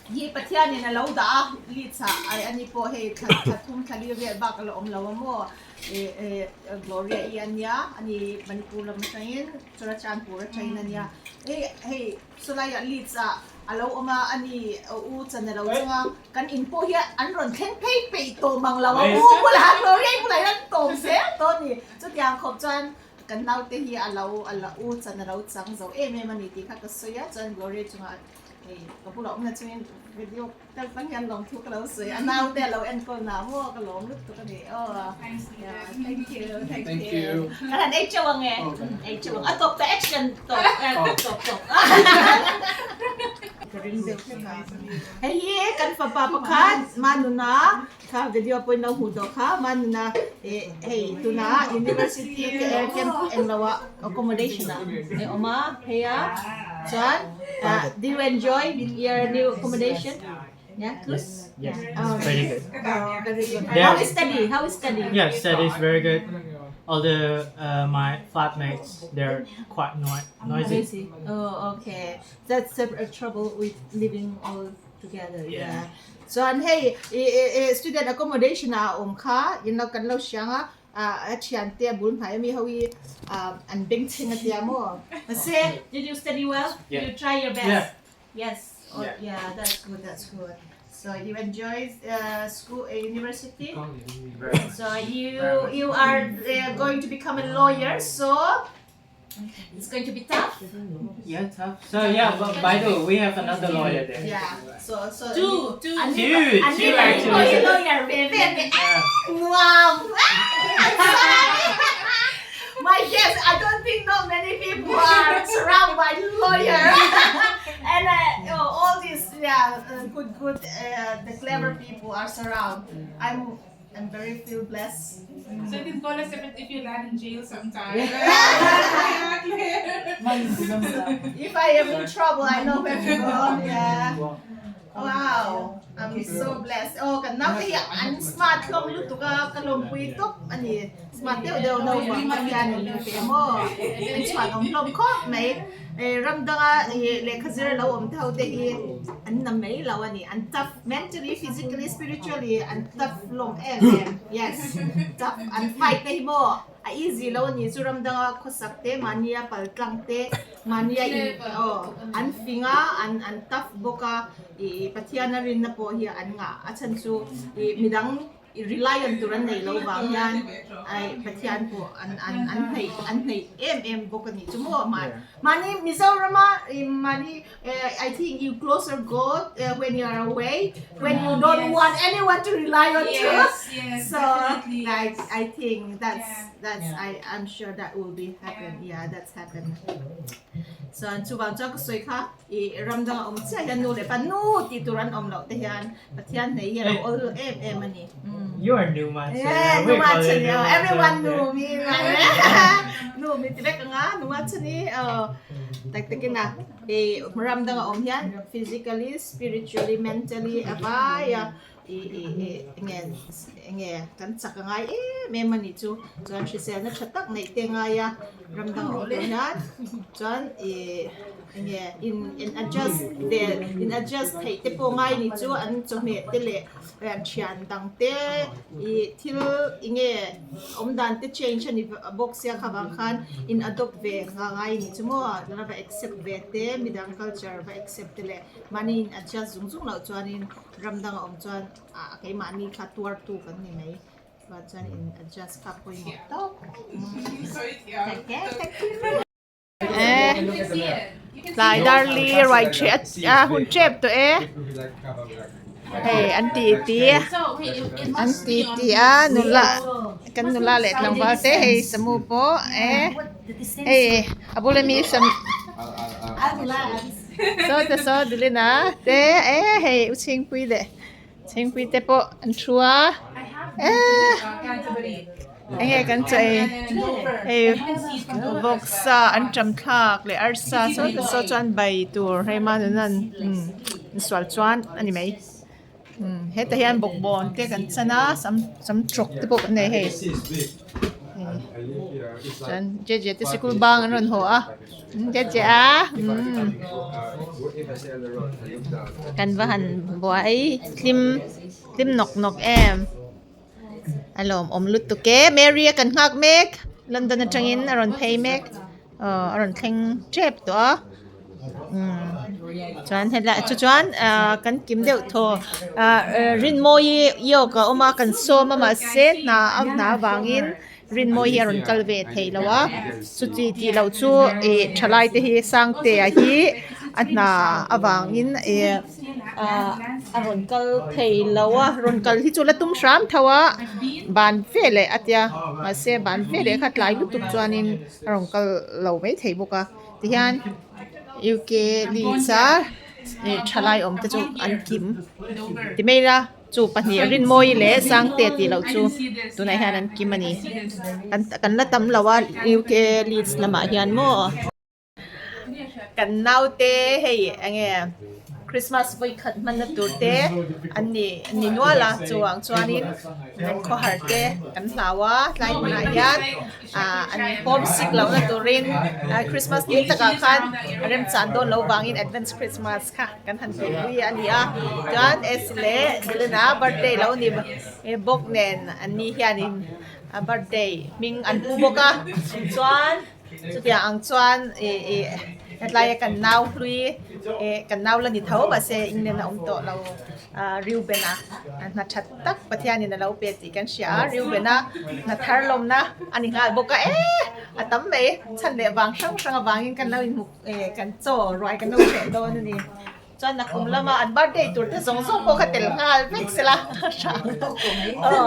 Hi Pathianin a lo dah a, Leeds ah ai ani pawh hei thla thla thum thla li vel bak a la awm lo a maw? Ih Gloria i a nia, ani Manipur lam atangin Churachandpur atangin a nia. Hei hei sawlaiah Leeds ah a lo awm a, ani u chan a lo chang a, kan in pawh hi an rawn thleng phei peih tawh mang lo a, u bulah Gloria i bulah hian an tawm zel tawh a ni. Chutiang khawp chuan kan naute hi a lo a lo u chan a lo chang zo em em a ni tih kha ka sawi a, chuan Gloria chungah Hei ka bulah awm na chungin video kal tlang hian lawmthu ka lo sawi a naute a lo enkawl na maw ka lawm lutuk a ni aw thank you thank you ka han ei teuh ang e ei teuh ang a tawp ta action tawp tawp tawp ka ring deuh hlek a hei hi kan fapa pakhat Manuna kha video pawhin lo hmuh tawh kha Manuna hei tuna university te air camp englo ah accommodation ah a awm a phei a chuan do you enjoy your new accommodation yeah good Yes, it's very good. very good how is study how is study Yeah, study is very good. All the my flatmates, they're quite noisy. Noisy. Oh, okay. That's a trouble with living all together yeah chuan hei i student accommodation ah a awm kha in lo kan lo hriang a a thian te a bul hnai ami ho hi an beng chheng a tia maw mahse did you study well did you try your best yes yeah that's good that's good so you enjoy school university so you you are going to become a lawyer so It's going to be tough. Yeah, tough. So yeah, but by the way, we have another lawyer there. Yeah. So so Two, two, Two, two actually. Lawyer ve ve ve. Yeah. Wow. My guess, I don't think not many people are surrounded by lawyer. And oh, all these yeah, good good the clever people are surround. I'm I'm very feel blessed. So you can call us if you land in jail sometime. If I am in trouble, I know where to go. Yeah. Wow. I'm so blessed. Oh, kan nau te hi an smart hlawm lutuk a, ka lawmpui tawp a ni. Smart deuh deuh naupang te hian an in pe maw? An chhuan awm hlawm khawp mai. Ram danga lehkha zir lo awm te ho te hi an na mai lo a ni. An tough mentally, physically, spiritually an tough hlawm em em. Yes, tough an fight te hi maw a easy lo a ni. Chu ram danga khawsak te, mahnia pal tlang te, mahnia in aw an fing a, an an tough bawk a. Ih Pathian a rinna pawh hi an ngah. A chhan chu ih midang I rely on tur an nei lo vang hian ai Pathian pawh an an an hnaih an hnaih em em bawk a nih chu maw mahni Mizorama mahni I think you closer God when you are away when you don't want anyone to rely on to so like I think that's that's I I'm sure that will be happen yeah that's happen chuan chuvang chuan ka sawi kha I ram danga awm chiah hian nu leh pa nu tih tur an awm loh te hian Pathian hnei hi a lo awl em em a ni. You are nu ma chen. Yeah, nu ma chen ni. Everyone nu mi ngai nu mi ti vek anga nu ma chen ni. Tak takin a i ram danga awm hian physically, spiritually, mentally a vai a i i i enge enge kan chak a ngai em em a ni chu. Chuan hriselna tha tak neih te ngai a ram danga awm tur hian chuan i Enge in in adjust ve in adjust theih te pawh ngai ni chu an chawhmeh te leh an thian dang te ih thil enge awm dan te change a ni bawk sia kha vang khan in adopt ve nga ngai ni chu maw la va accept ve te midang culture va accept te leh mahni in adjust zung zung loh chuanin ram dang a awm chuan ah keimahni kha tuar tu kan ni mai chuan chuan in adjust kha pawimawh tawp. Tlai darli ruai ṭheh a hun ṭep tawh e hei an ti ti an ti ti a nula kan nula leh tlangval te hei samu pawh e hei a bula mi sam saw te saw Dilina te e hei u chhingpui leh chhingpui te pawh an thu a e. Enge kan chaw ei hei vawksa an ṭam thlak leh arsa saw te saw chuan bai tur hei manunan umm insual chuan a ni mai umm hetah hian bawkbawn te kan chan a sam sam trawk te pawh kan nei hei chuan jeje te sikul bang an rawn haw a jeje a umm kan va han buai hlim hlim nawk nawk em. A lawmawm lutuk e Mary a kan nghak mek London atangin a rawn phei mek aw a rawn thleng tep tawh a umm chuan helai chu chuan ahh kan kim deuh thaw ahh Rinmawii York a awm a kan sawm a mahse hna a hna avangin Rinmawii hi a rawn kal ve thei lo a chuti tih loh chu ih thalai te hi Sangtea hi a hna avangin ih ah a rawn kal thei lo a rawn kal hi chu la tum hram tho a ban veleh a tia mahse ban veleh kha tlai lutuk chuanin a rawn kal lo maithei bawk a tihian U_K Leeds a ih thalai awm te chu an kim ti mai ila. Chu pahnih Rinmawii leh Sangte tih loh chu tunah hian an kim a ni. Kan la tam lo a UK Leeds lamah hian maw. Kan naute hei enge Christmas vawi khat hmanna tur te an ni an ni nual a chuvang chuanin an khawhar te kan hlau a tlai hmunah hian ah an home sick lohna turin Christmas ni takah khan remchan dawn lo vangin advance Christmas kha. Kan han tih pui a ni a, chuan Esi leh Dylan-a birthday lo ni bawk nen an ni hianin a birthday hming an pu bawk a, chuan chutiang ang chuan ih ih hetlai a kan nau hlui ih kan nau la ni tho mahse England a awm tawh lo ah Reuben-a hna that tak Pathianin a lo pe tih kan hria a, Reuben-a hna thar lawmna a ni nghal bawk a, eh a tam mai chhan leh vang hrang hrang avangin kan lo inhmu. Eh kan chaw ruai kan lo hreh dawn a ni. Chuan nakum lama an birthday tur te zawng zawng pawh kha tel nghal vek sela hrang aw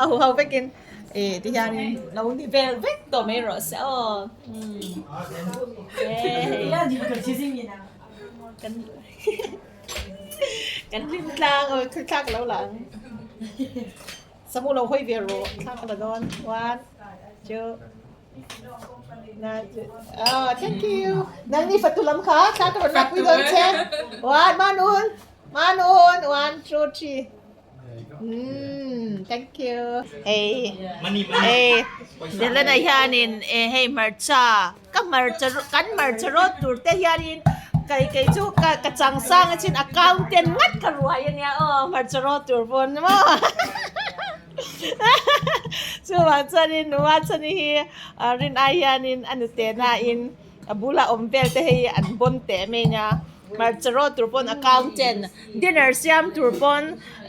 a huho vekin eh ti hianin lo ni vel vek tawh mai rawh se aw umm eh kan kan hlim tlang aw thil thlak lo la ang samu lo hawi ve rawh thlak la dawn one two. Oh, thank you. Nang ni fatu lam kha, thla ka rawn lakpui dawn che. One, Manun, Manun, one, two, three. Mm, thank you. Hey, hey, Delana hianin eh hei hmarcha, ka hmarcha kan hmarcha rawt tur te hianin kai kei chu ka ka chang sang a chin accountant ngat ka ruai ania aw hmarcha rawt tur pawn maw. Chuvang chuanin nua chhani hi rin ai hianin a nute nain a bula awm vel te hei an bawn teh mai nia hmarcha rawt tur pawn accountant dinner siam tur pawn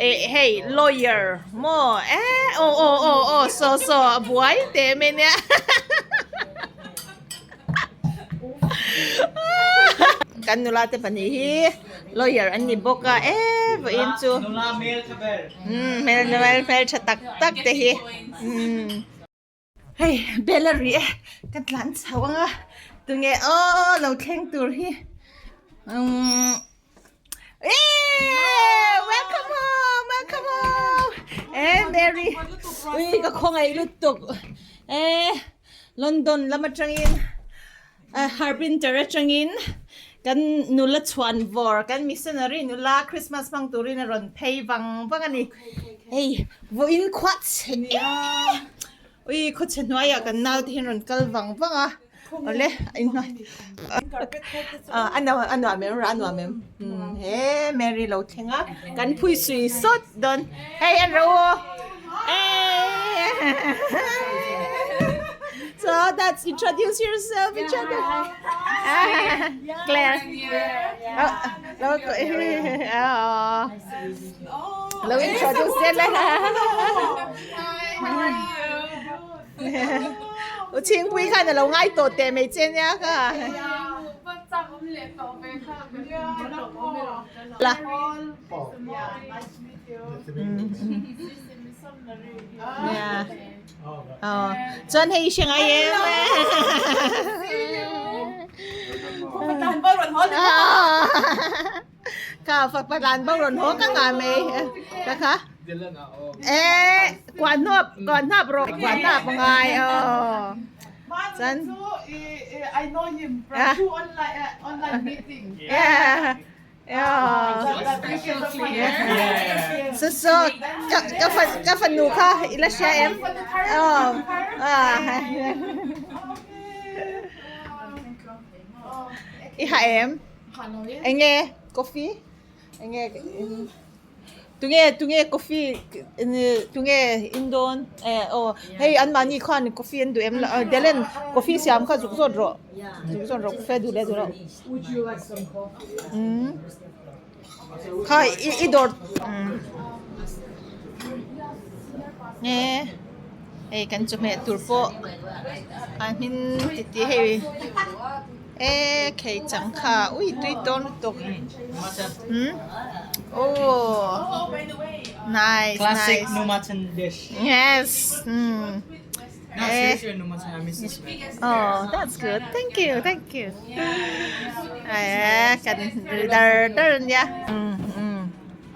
eh hei lawyer maw eh aw aw aw aw saw saw a buai teh mai nia Kan nula te pahnih hi lawyer an ni bawk a e vawiin chu umm hmel hmel tha tak tak te hi umm hei bel a ri e ka tlan chho ang a tunge aw lo thleng tur hi umm eee welcome home welcome home e Mary ui ka khawngaih lutuk e. London lam atangin Harbinger atangin kan nula chhuan vawr kan missionary nula Christmas hmang turin a rawn phei vang vang a ni. Hei vawiin khuah chhe nia ui khaw chhe hnuaiah kan naute hian rawn kal vang vang a awle a nuam em a nuam em he Mary lo thleng a kan phui sui sawt dawn hei an ro aw. So that's introduce yourself each other. Claire. Lo lo introduce zel la. U Chhingpui khan a lo ngai tawh teh mai che nia kha. La. Yeah. Oh. Chuan hei i hre ngai em? Kha fak patlan bo rawn haw ka ngah mai. Ka kha. Eh kuah hnawp kuah hnap rawh kuah hnap a ngai aw. Chuan I know him from two online online meeting. Yeah. Yeah. So so ka ka fa ka fanu kha i la hria em? Aw. Ah. I ha em? Enge coffee? Enge tunge tunge coffee tunge in dawn eh aw hei an mahni khan coffee an duh em lo Dellen coffee siam kha zuk zawt rawh zuk zawt rawh coffee a duh leh duh loh umm kha i i dawr nge hei kan chawhmeh tur pawh a hmin titi hei. E khei chang kha ui tui tawn lutuk hmm oh nice Classic nice no mutton dish. yes hmm No, Eh. seriously, no mutton. I miss this man. oh that's good thank you thank you eh kan ri dar dar nia hmm hmm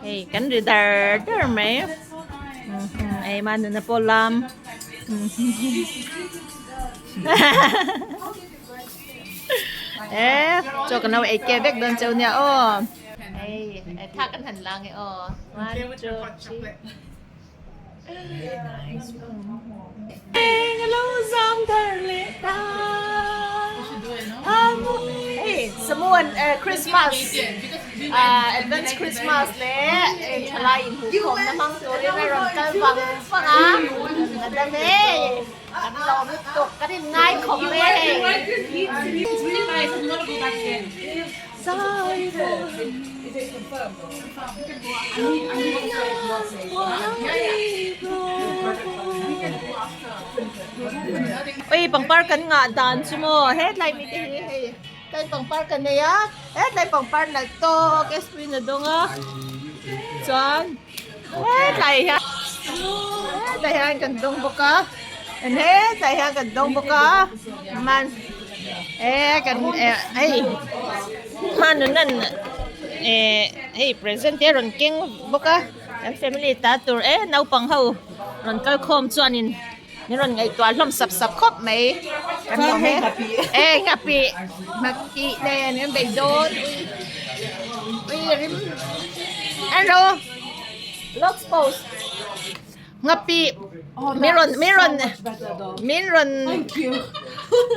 hei kan ri dar dar mai hmm ei ma nuna pawh lam Eh, chaw kan lo ei ke vek dawn cheu nia aw. Ei, tha kan han lang e aw. One, two, three. Eng lo zam thar leh ta. Hei, Samuan Christmas, advance Christmas leh thalai inhmuhkhawmna hmang turin a rawn kal vang vang a. A dam e. Kan lawm lutuk, kan in ngai khawp mai a hei. Ui pangpar kan ngah dan chu maw hetlai mi te hi hei tlai pangpar ka nei a hetlai pangpar nalh tawk SP na dawng a chuan. Hetlai hian hetlai hian kan dawng bawk a hetlai hian kan dawng bawk a man eh kan eh hei hmanun an eh hei present te a rawn keng bawk a kan family ta tur eh naupang ho rawn kal khawm chuanin min rawn ngaihtuah hlawm sap sap khawp mai kan lawm e eh nghapih nghapih nen kan bei dawn ui ui rim hello looks post nghapih min rawn min rawn min rawn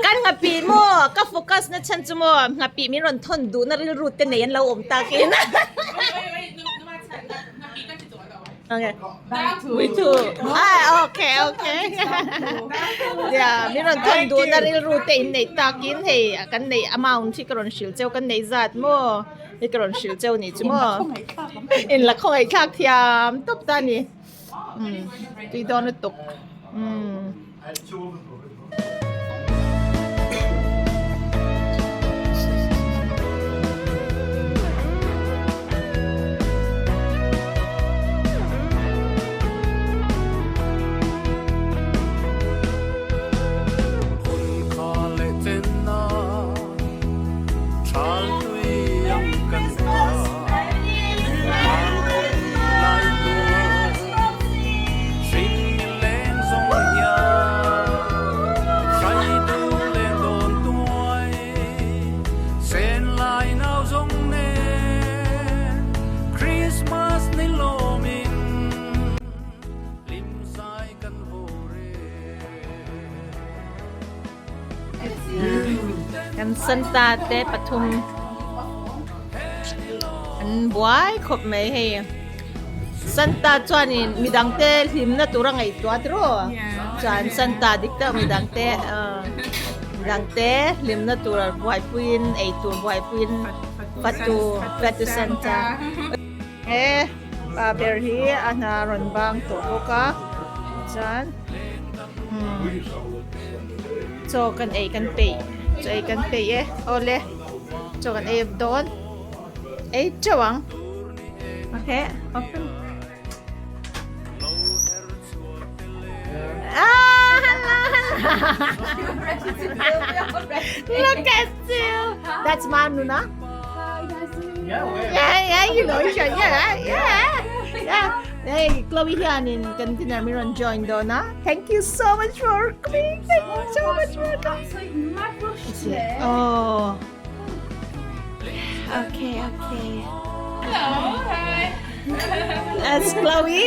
kan nghapih maw ka focus na chhan chu maw nghapih min rawn thawn duhna rilru te nei an lo awm takin. Okay. We too. Ah, okay, okay. Yeah, mi rawn thawn duhna rilru te in neih takin hei kan neih amount hi ka rawn hrilh cheu kan neih zat maw hi ka rawn hrilh cheu nih chu maw. In la khawngaih thlak thiam tawp ta ni. Um, tui dawn lutuk. Um. Kan Santa te pathum an buai khawp mai hei. Santa chuanin midangte hlimna tur a ngaihtuah tiraw? Chuan Santa dik tak midangte midangte hlimna tur buaipuiin eitur buaipuiin fatu fatu Santa. He pa ber hi a hna rawn bang tawh bawk a chuan chaw kan ei kan peih chaw ei kan peih e awle chaw kan ei dawn. Ei teuh ang. Okay, open. Ah, hello, hello. Look at you. That's Manuna. Yeah, yeah, yeah, you know each other. Yeah, yeah, yeah. Hey, Chloe hianin kan dinner min rawn join dawn a. Thank you so much for coming. Thank you so much for coming. Absolute mad rush today. Oh. Okay, okay. Hello, hi. That's Chloe.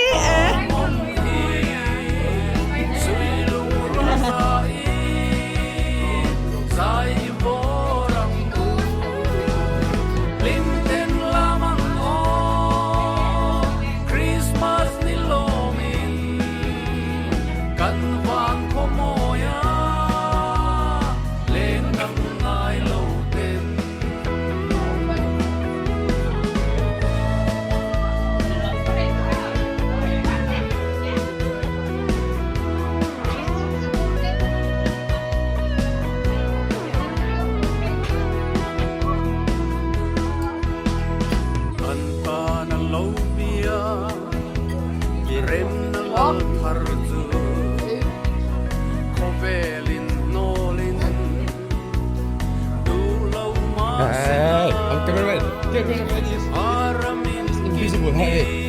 Hey, I'm cameraman. Cameraman is invisible. Hey.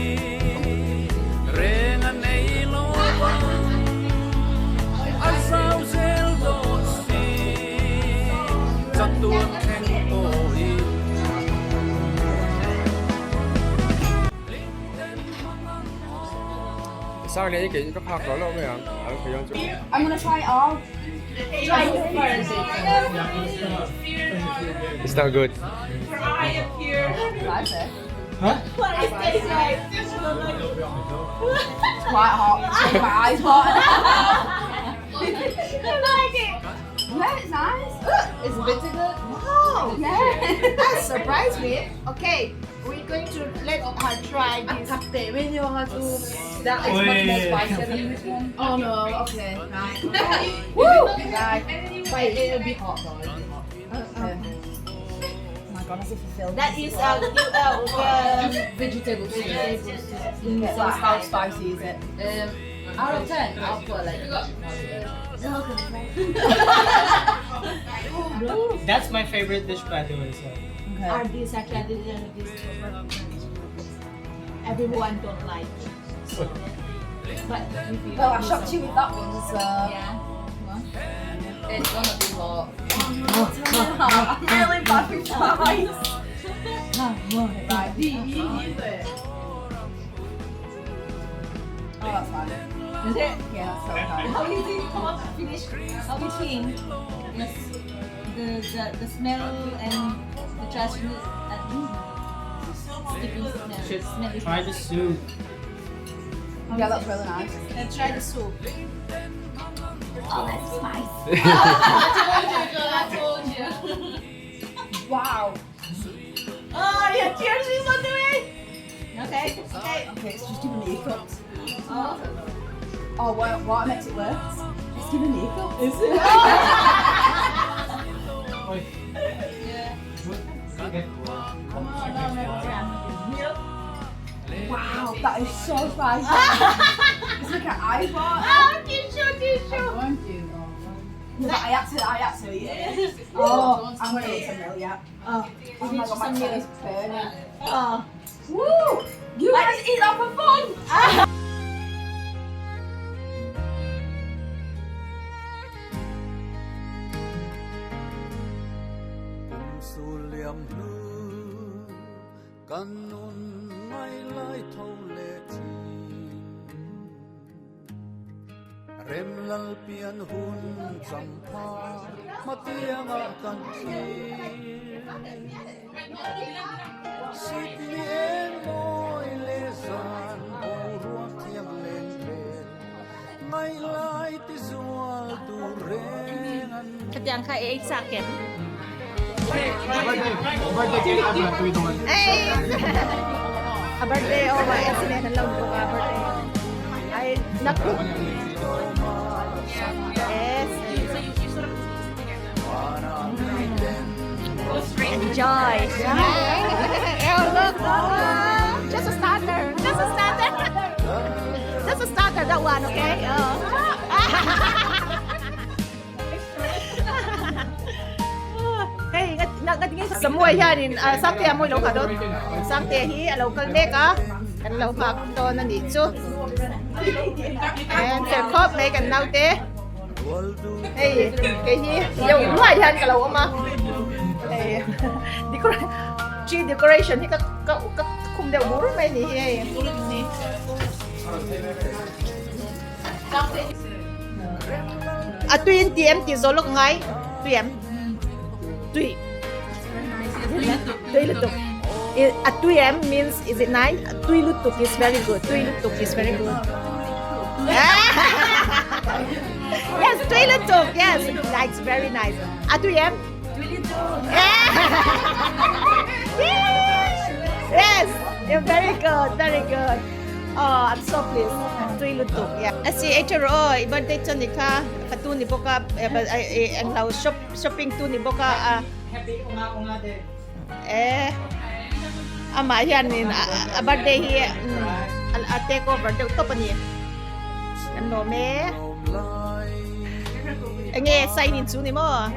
Sang leh hi ka phak lo lo mai ang a lo thei ang chu. I'm gonna try it all. Try it first. It's not good. Huh? What is this like? It's quite hot. It's making my eyes hot. You like it? Yeah, it's nice. It's bitter good. Wow. Yeah. That surprised me. Okay, we're going to let her try this. That is much more spicy than this one. Oh no, okay. Right. Woo! Right. Wait, it'll be hot though. It'll be hot. Okay. Oh my god, as if you filled That is vegetable soup. So how spicy is it? Out of 10, I'll put like. That's my favorite dish by the way. So. Okay. Are these actually I didn't this everyone don't like it. So, but if you Well, I shocked you with that one, so. Yeah. It's gonna be hot. I'm really bad with spice. Right. Oh, that's fine. Is it? Yeah, that's so fine. How is it? Come on, finish. How you think? Yes. The smell and the trash sticky smell. Should Smelly. try the soup. Yeah, that's really nice. Let's try the soup. Oh, that's spicy. I told you. Wow. Oh, your tears is on the way. Okay, okay. Okay, it's just giving me hiccups. Oh. Oh, what makes it worse? It's giving me hiccups. Is it? Oi. Okay. Wow, that is so spicy. It's like an eyes water. Ah, tissue, tissue. No, but I had to eat it. Oh, I'm gonna eat some milk, yeah. Oh, Oh my god, my tongue is burning. oh. Woo! You guys eat that for fun! Khatiang kha ei chak em? Birthday cake a tui dawn. Hey! A birthday, oh my, sine kan lo bawk a birthday. Ai, naku. Yes. Enjoy. Oh, look. Just a starter. Just a starter. Just a starter, that one, okay? Oh. Hey, ngat ngat nge samuai hianin Sangtea mawi lo kha dawn. Sangtea hi a lo kal mek a. Kan lo nghak dawn a nih chu. En fel khawp mai kan naute. Hei kei hi deuh hluai hian ka lo awm a. Hei tree decoration hi ka ka ka khum deuh bur mai ni hi hei. A tui in ti em tih zawh lawk ngai tui em tui tui lutuk a tui em means is it nice tui lutuk is very good tui lutuk is very good yes tui lutuk yes it's very nice a tui em yes you're very good very good Oh, I'm so pleased. Tui lutuk. Yeah. Asi HR o, i birthday chuan ni kha fatu ni bawk a, ang lo shop shopping tu ni bawk a. Happy unga unga day. Eh. Amah hian in a birthday hi a take over deuh tawp a ni. Kan lawm e. Enge sign in chu ni maw?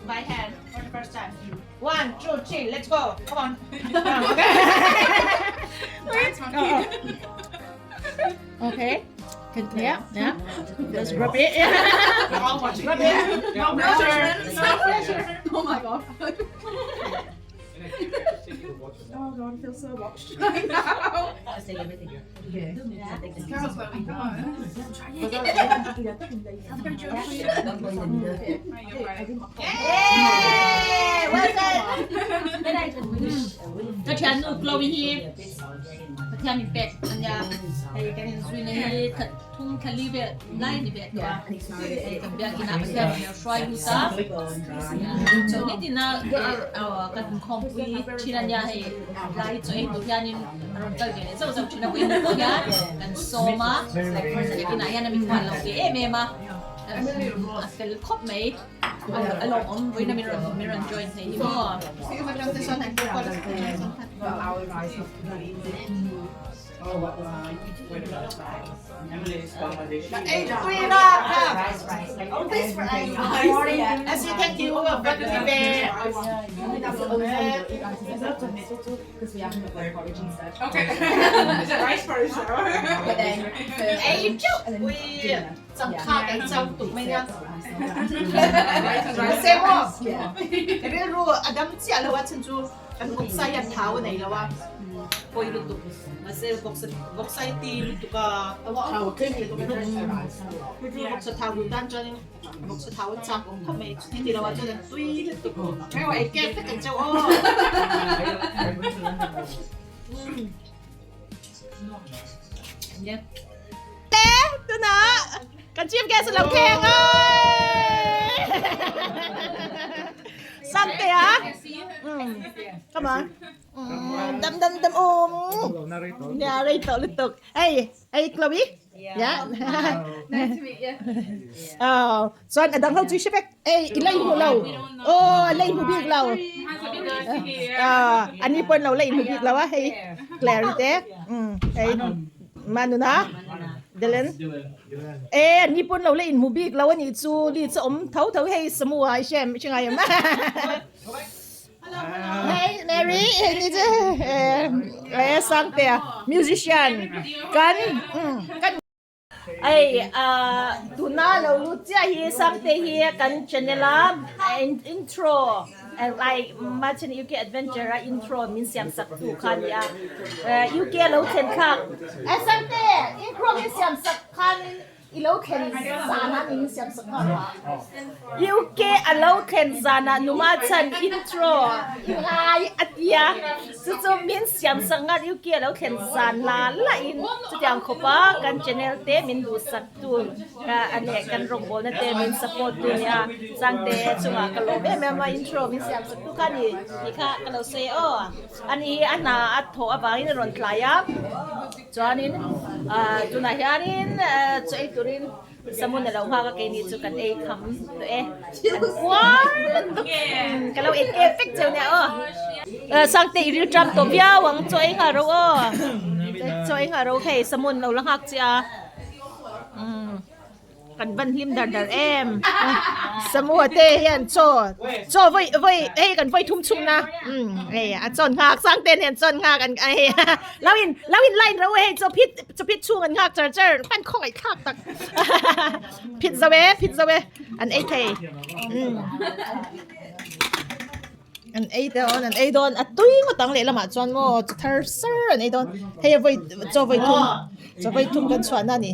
By hand for the first time. One, two, three, let's go. Come on. Okay. Yeah, yeah. Let's rub it. We're all watching. Rub it. No pressure. No pressure. Oh my god. Oh god, I feel so watched right now. Hey, well done. Ka thiannu Chloe hi Pathian in pek ania hei kan in zui na hi thum thali vel lai ni ve tawh a hei kan biakin ah Pathian in a hruai lut a chawhni tina kan inkhawmpui thin ania hei lai chaw ei tur hianin a rawn kal ve leh zauh zauh thin a vawiin pawh hian kan sawm a biakin ah hian a mikhual lo ve em em a a fel khawp mai. A lawmawm vawiin min rawn min rawn join thei hi maw. Changkha kan chang tuk mai nia. Mahse maw rilru a dam chiah lo a chhan chu kan vawksa hian thau a nei lo a pawi lutuk mahse vawksa vawksa hi ti lutuk a thau vawksa thau duh tan chuanin vawksa thau a chak awm khawp mai chuti ti lo ah chuan an tui lutuk ei kek vek ang cheu aw. Te tunah kan chief guest a lo kheng oi Sante a come on dam dam dam um yeah rei tawh lutuk hey hey Chloe yeah Nice to meet you. Oh chuan a dang ho chu i hre vek ei i la inhmu lo aw a la inhmu bik lo ani pawn lo la inhmu bik lo a hei Clary te hei Manuna Dylan e ani pawn lo la inhmu bik lo anih chu li chu awm tho tho hei Samu a i hre em i hre ngai em Hey Mary hei ni chu e Sangtea musician kan kan Hei tuna lo lut chiah hi Sangte hi kan channel a intro like Martin UK Adventure a intro min siam sak tu kha a ni a UK a lo thlen thlak Sangte intro min siam sak khan. I lo thlen zanah min siam sak nghal a. UK a lo thlen zanah numa chan intro i ngai a tia. Chu chu min siam sak nghal UK a lo thlen zan la la in chutiang khawp a kan channel te min duhsak tu leh kan rawngbawlna te min support tu nia. Changte chungah ka lawm em em a intro min siam sak tu kha ni tih kha ka lo sawi aw. Ani hi a hna a thawh avangin a rawn tlai a. Chuanin tunah hianin chaw ei turin samun a lo nghak a, keini chu kan ei kham tawh e. Kan kuar lutuk ka lo ei kep vek cheu nia aw. Sangte i ril ṭam tawh viau ang, chaw ei nghal ro aw. Chaw ei nghal ro hei samun lo la nghak chiah a. Kan van hlim dar dar em. Samua te hian chaw chaw vawi vawi hei kan vawi thum chhung na hei a chawn nghak sang ten hian chawn nghak an hei lo in lo in line ro hei chaw phit chaw phit chhung an nghak char char kan khawngaih thlak tak phit zo e phit zo e an ei thei an ei dawn an ei dawn a tui ngawt ang lehlamah chuan maw chaw thar sar an ei dawn hei a vawi chaw vawi thum chaw vawi thum kan chhuahna a ni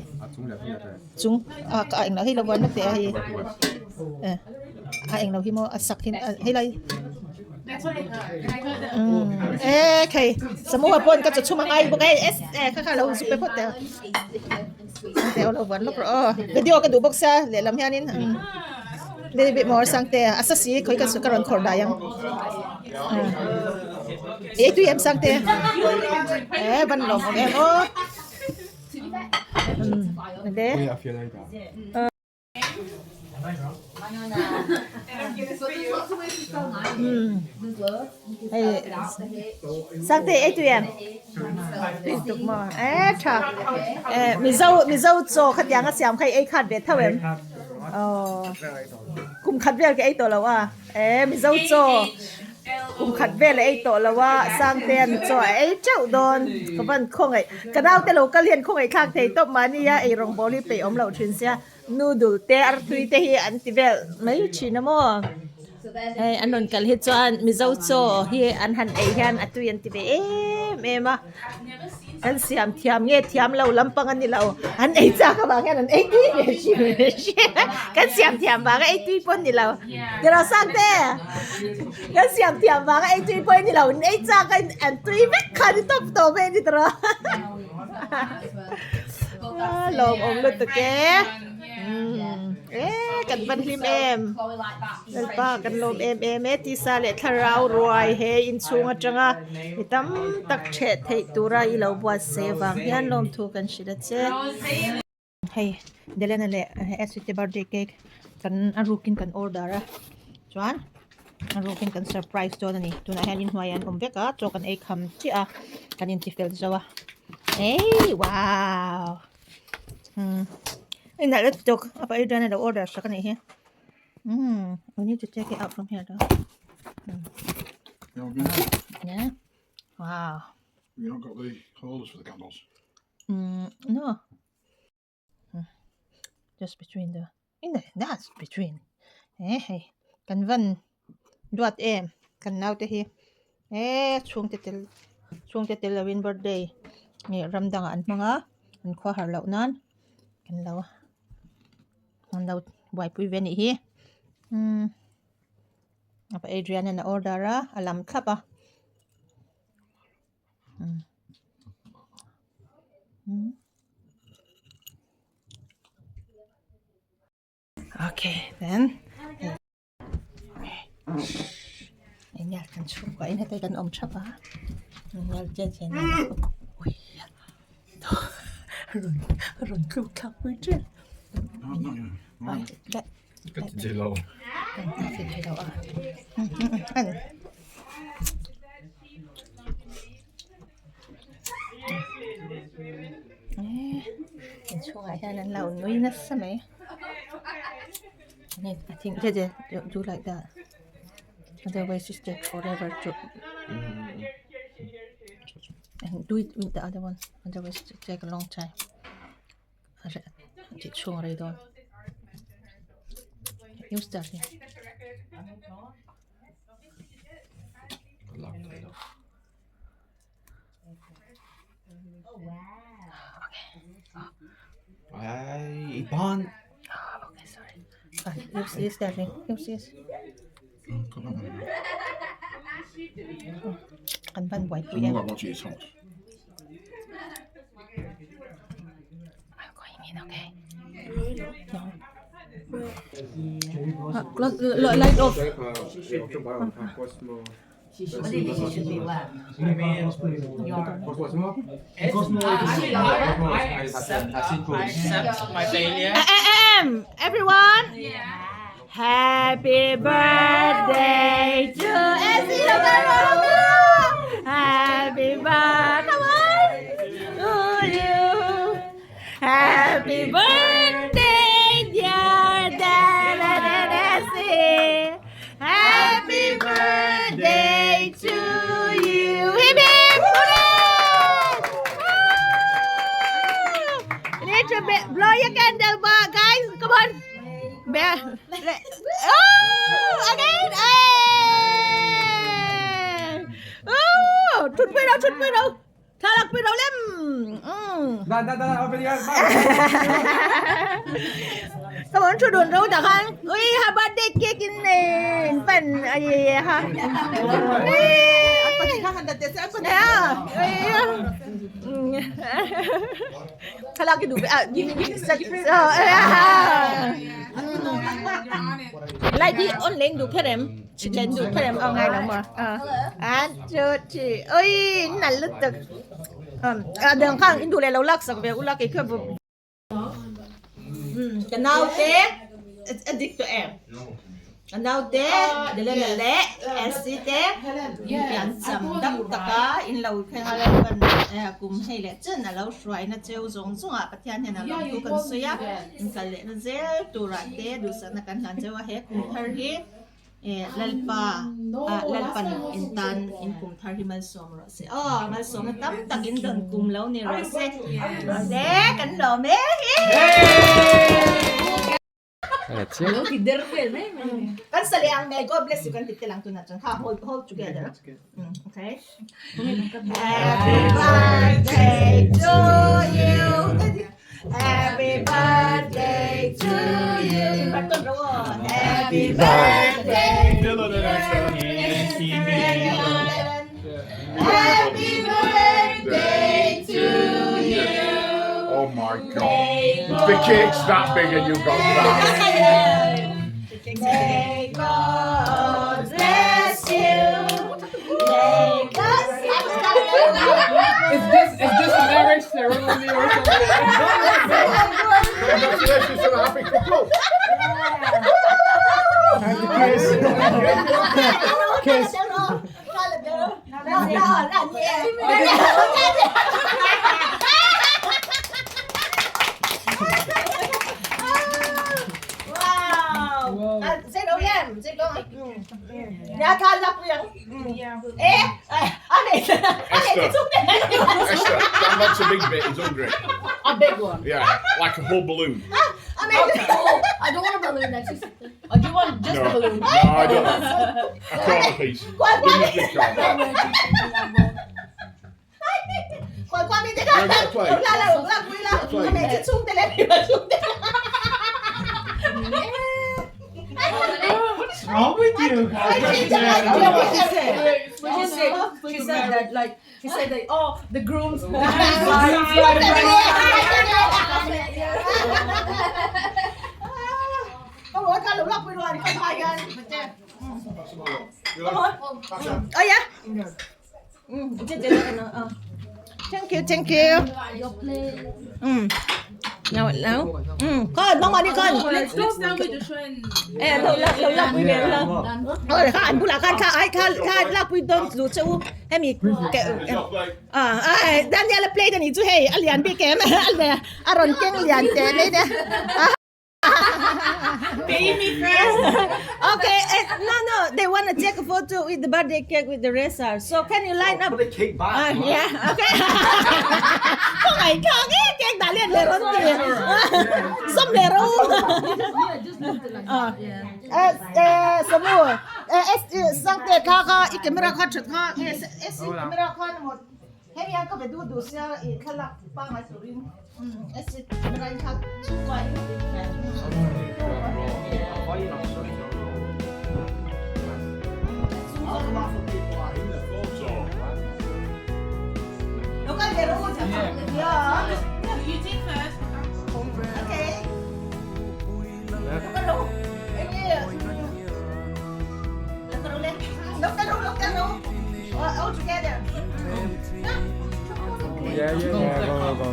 chung ah ka englo hei lo vuan vek teh a hei eh a englo hi maw a sak hi helai umm eh khei samuha pawn ka chaw chhum a ngai bawk a hei eh kha kha lo zuk pe phawt teh a teh aw lo vuan lawk rawh aw video ka duh bawk sia lehlam hianin umm little bit more sangte a sa si khawi ka ka rawn khawrh dai ang ei tui em sangte eh van lawm awm em aw umm le. Sangte ei tui em? Tui tuk maw? E tha. E Mizo Mizo chaw khatiang a siam kha i ei khat ve tho em? Aw. Kum khat vel ka ei tawh lo a. E Mizo chaw kum khat vel a ei tawh lo a Sangtean chaw a ei teuh dawn. Ka van khawngaih ka naute lo kal hian khawngaih thlak thei tawp mahnia ei rawngbawl hi peih awm loh thin sia. Noodle te artui te hi an ti vel mai thin a maw hei an rawn kal hi chuan mizo chaw hi an han ei hian a tui an ti ve em em a kan siam thiam nge thiam lo lampang a ni lo an ei chak avang hian an ei tui ve thin kan siam thiam vanga ei tui pawh a ni lo tiraw Sangte kan siam thiam vanga ei tui pawh a ni lo an ei chak a an tui vek kha a ni tawp tawp mai a ni tiraw. Lawmawm lutuk e e kan van hlim em lalpa kan lawm em em e tisa leh thlarau ruai he inchhung atanga mi tam tak theh theih tura i lo buatsaih avang hian lawmthu kan hrilh a che. Hei Delena leh Ashley te birthday cake kan a rukin kan order a chuan a rukin kan surprise dawn a ni tunah hian inhnuai an awm vek a chaw kan ei kham chiah a kan intifel zo a eii wow umm inah la tuk a pa Adrian a lo order sak a nih hi umm we need to take it out from here though yeah wow You not got the holders for the candles? Umm no just between the in the that's between eh hei kan van duat em kan naute hi eh chhungte tel chhungte tel lovin birthday nge ram dangah an hmang a an khua har loh nan kan lo an lo buaipui ve a nih hi umm apa Adrian an a order a a lam thlap a. Okay, then. Enge kan chhungkua in heta kan awm thap a chen chen ui rawn rawn tluk thlak pui tep Ka ti thei lo. Ka ti thei lo a. An. Inchhungah hian an lo nui nasa mai. I think that they do like that. Otherwise it's take forever to and do it with the other one. Otherwise it take a long time. Tih chhung a rei dawn. Use that here. Hey, ban. Okay, sorry. Use this, darling. Use this. Kan ban buai pui em. Watch it, it's hot. I'm going in, okay? No. Light off. I accept my failure. Everyone. Happy birthday to Essie. Happy birthday to you. Happy birthday, dear Dad and Essie. Happy birthday to you. Hip hip hooray! Little bit, blow your candle, guys. Come on. Bear. Oh, again. Hey. Oh, ชุดไปเราชุดไปเราถ้ารักไปเราเล่มอืม Da da da, open your สมอนชุดดุนรู้จักกันอุ้ยฮา birthday cake กินเองเป็นอะไรฮะนี่เนี่ยถ้าเรากินดูไปอ่ะยิงยิงสักเออไล่ที่อ้นเล้งดูแค่ไหนเล่นดูแค่ไหนเอาไงนะมาอ่ะอันเจอจีเอ้ยนั่นลึกตึกเออเดินข้างอินดูเลยเราลักสักเวอุลักอีกแค่บุกันเอาเต้ addict to M กันเอาเต้เดี๋ยวเลยเละเอสซีเต้ยันจำดับตะกาอินเราแค่อะไรกันเออกลุ่มให้เลยเจ้าน่ะเราสวยนะเจ้าจงจงอ่ะประเทศเนี่ยนะเราดูกันสวยอ่ะกันเลยนะเจ้าตัวรักเต้ดูสนะกันหันเจ้าว่าเฮ้กลุ่มทาร์ฮีเอลัลปาลัลปันอินตันอินกลุ่มทาร์ฮีมันสมรสอ๋อมันสมตั้มตักอินดันกลุ่มแล้วนี่รสเด้กันหรอเม Kan sa liang may God bless you kan titilang to na dyan. Ha, hold hold together. Okay. Happy birthday to you. Happy birthday to you. Happy birthday. Happy birthday to you. Oh my god. The cake's that big and you've got that. May God bless you. May God Is this a marriage ceremony or something? Congratulations to the happy couple. Kiss. Wow. Esther, that's a big bit. He's hungry. A big one. Yeah, like a whole balloon. I don't want a balloon. That's just. Oh, do you want just no. the balloon? No, I don't. A corner piece. Give me a big corner. What's wrong with you guys? She said that like she said that oh the groom's Oh yeah. Thank you, thank you. Now, now. Con, mong đi con. Eh, lâu lâu lâu lâu quý vị lâu. Ờ, khá anh là khá khá ai khá khá là quý đông dù châu em mi cái à à Daniel play 的你做嘿，阿两边嘅咩？阿两阿ron 经两隻你哋。 Pay me first. Okay, no, no, they want to take a photo with the birthday cake with the rest. So can you line up? Put the cake back. Yeah, okay. Không phải cho cái cake đã liền lệ rồi kìa. Xong lệ rồi. Samu, sang te kha kha i camera kha chut kha, s camera kha mo. Hei yang ka vedu du sia i khala pa ngai turin. Yeah, yeah, yeah. Go, go, go.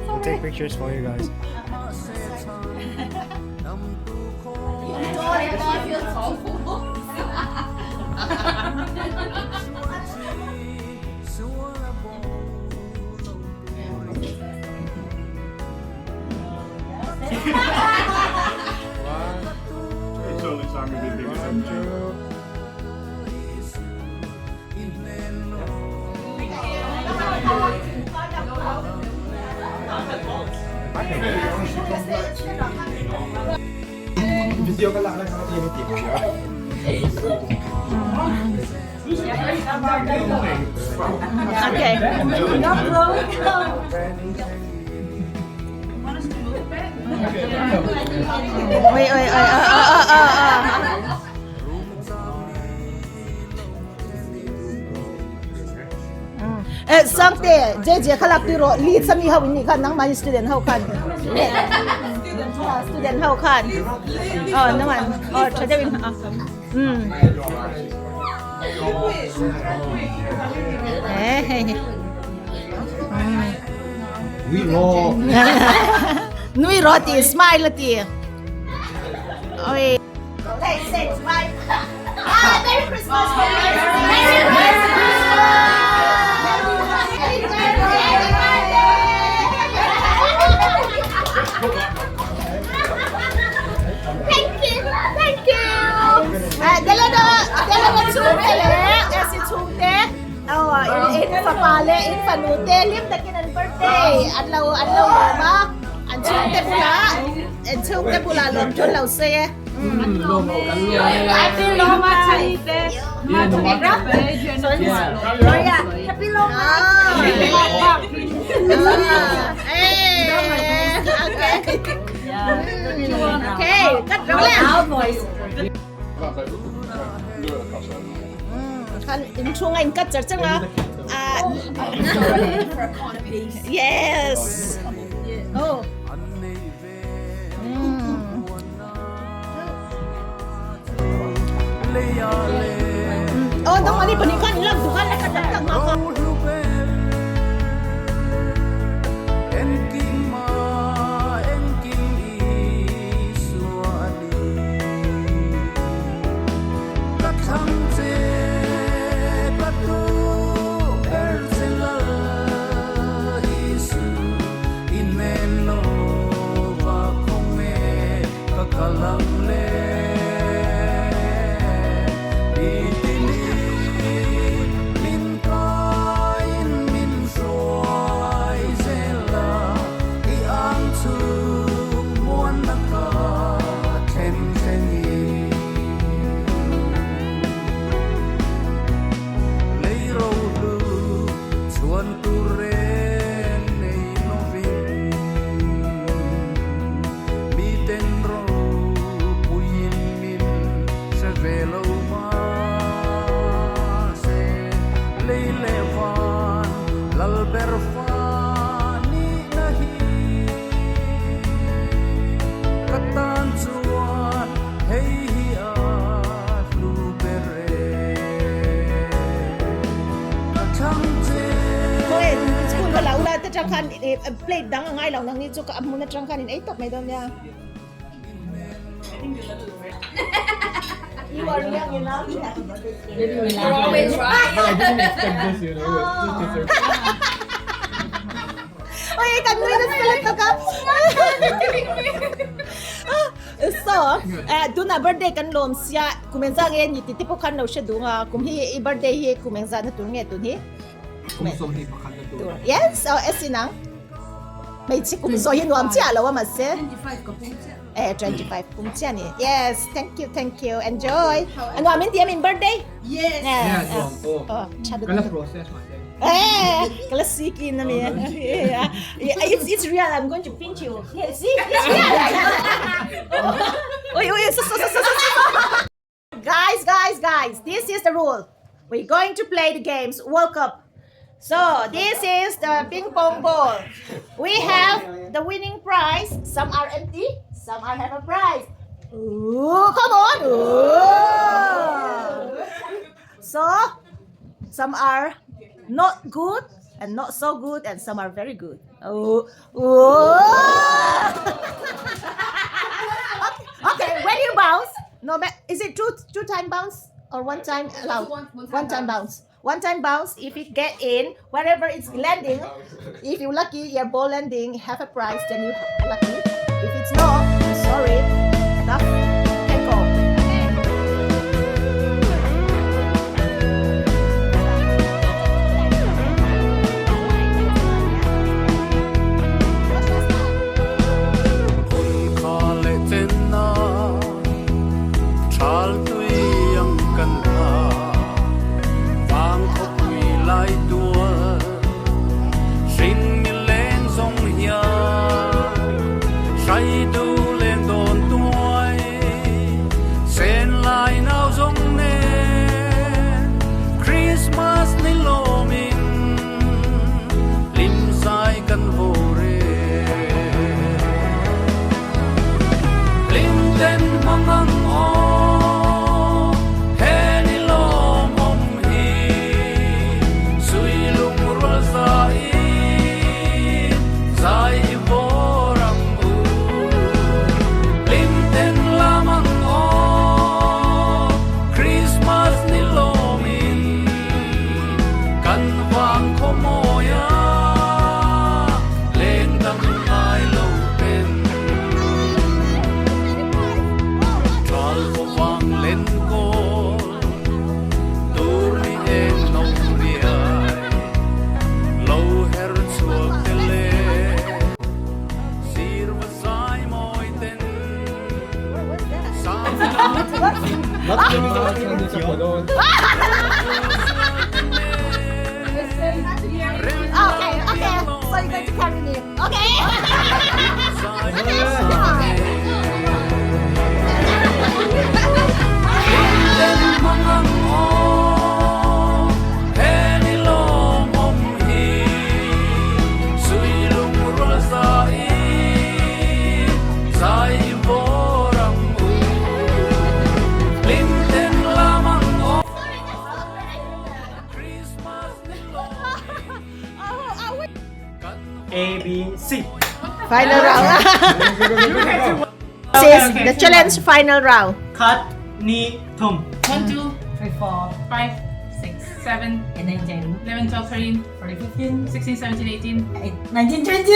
We'll take pictures for you guys. It's only time to be bigger than you. Video ka lang lang sa Okay. Wait, wait, wait. Eh, Sangte, JJ kha lak ti rawh, Leeds ami ho in nih khan nangmah student ho khan. Student ho khan. Oh, nangman. Oh, tha deuh in. Um. Eh, hei. Nui rawh ti, smile ti. Oi. Merry Christmas! Merry Christmas! Thank you, thank you. Dala na chhungte leh Esi chhungte in fapa leh in fanu te hlim takin an birthday an lo an lo lawm a an chhungte bulah an chhungte bulah lawm thun lo sawi e. Happy Loma Chani te. Happy Loma. Okay, cut rồi leh. Khan in chhung a in cut char chang a. Yes. Oh. Aw dang ani pahnih khan in lak duh khan a khat tak tak mah kha. Plate dang a ngai lo nang ni chu ka hmun atang khan in ei tawp mai dawn nia. You are young enough. You're always right. I didn't expect this, you know. Oi, kan nui na sa to ka. So, tuna birthday kan lawm sia kum engzah nge ni ti te pawh khan lo hre duh nga kum hi i birthday hi kum engzah na tur nge tun hi. Kum 21 na tur. Yes, oh esi nang. Hmeichhe kum zawh hi nuam chiah lo a mahse. 25 ka pum chiah. Eh, 25 kum chiah ni. Yes, thank you, thank you. Enjoy. Nuam in ti em in birthday? Yes. Yeah, nuam. Oh, Kana process mahse. Eh, classic in me. Yeah, it's real. I'm going to pinch you. Yeah, see, it's real. Oi, oi, so, so, so, so, so. Guys, guys, guys, this is the rule. We're going to play the games World Cup. So this is the ping pong ball. We have the winning prize. Some are empty, some are have a prize. Ooh, come on. Ooh. So some are not good and not so good, and some are very good. Oh, oh. okay, okay, when you bounce, no ma- is it two two time bounce or one time allowed? One time bounce. One time bounce. If it get in wherever it's landing, if you lucky your ball landing have a prize, then you lucky. If it's not, I'm sorry, stuff can go. Hun kha leh chen na thal tui ang kan tha vang khawpui lai tual hring mi leng zawng hian hrai du leng dawn tuai sen lai nau zawng nen Christmas ni lawmin lim zai kan vaw re. Lim ten hmang ang aw he ni lawm awm hi sui lung rual zai zai i vawr ang u. Lim ten lam ang aw Christmas ni lawmin kan vang khaw mawi a leng dang ngai lo ten. Thal khaw vang len kawl tur ni eng no riai lo her chhuak te le sir va zai mawi ten sang Okay, okay. So you're going to carry me. Okay. Ten hmang ang aw he ni lawm awm hi sui lung rual zai zai i vawr ang u lim ten lam ang aw Christmas ni lawmin kan A B C. Final round. This is the challenge final round. Cut ni thum. 1, 2, 3, 4, 5, 6, 7, 8, 9, 10, 11, 12, 13, 14, 15, 16, 17, 18, 19, 20.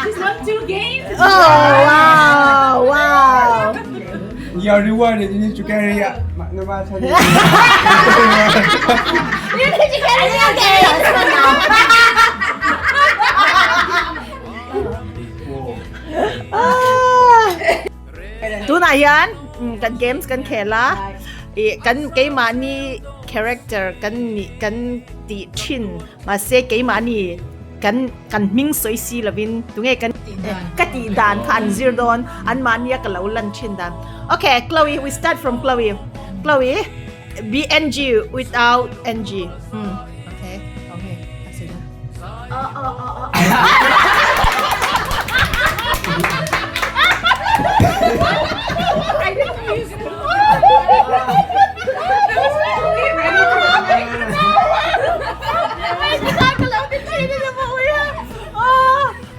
She's won two games. Oh wow, wow. You are rewarded. You need to carry no matter. You need to carry me again. Tunah hian kan games kan khel a ih kan keimahni character kan nih kan tih thin mahse keimahni kan kan hming sawi si lovin tunge kan ka tih dan kha an zir dawn an mahnia ka lo lan thin dan okay Chloe we start from Chloe Chloe B N G without N G um okay okay a sawi dawn.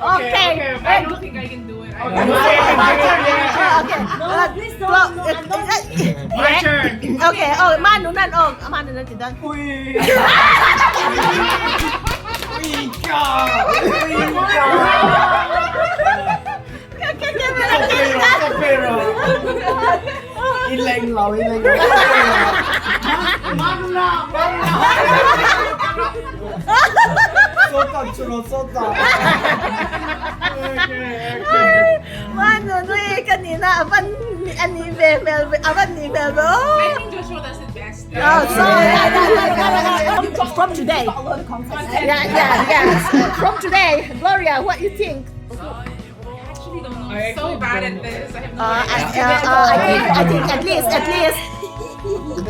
Okay, okay. I don't think I can do it. I Okay. No, please don't. No, I'm not. My turn. Okay. Oh, manu nan. Oh, manu nan tidan. In leng lo, in leng lo. Sota, chulo, sota. Manunui ka nihna a van a nih ve hmel ve a van nih hmel ve aw. I think Joshua does it best. Oh, sorry. From today. Yeah, yeah, yeah. From today, Gloria, what you think? I actually don't know. I'm so bad at this. I have no idea. I think, I think at least, at least,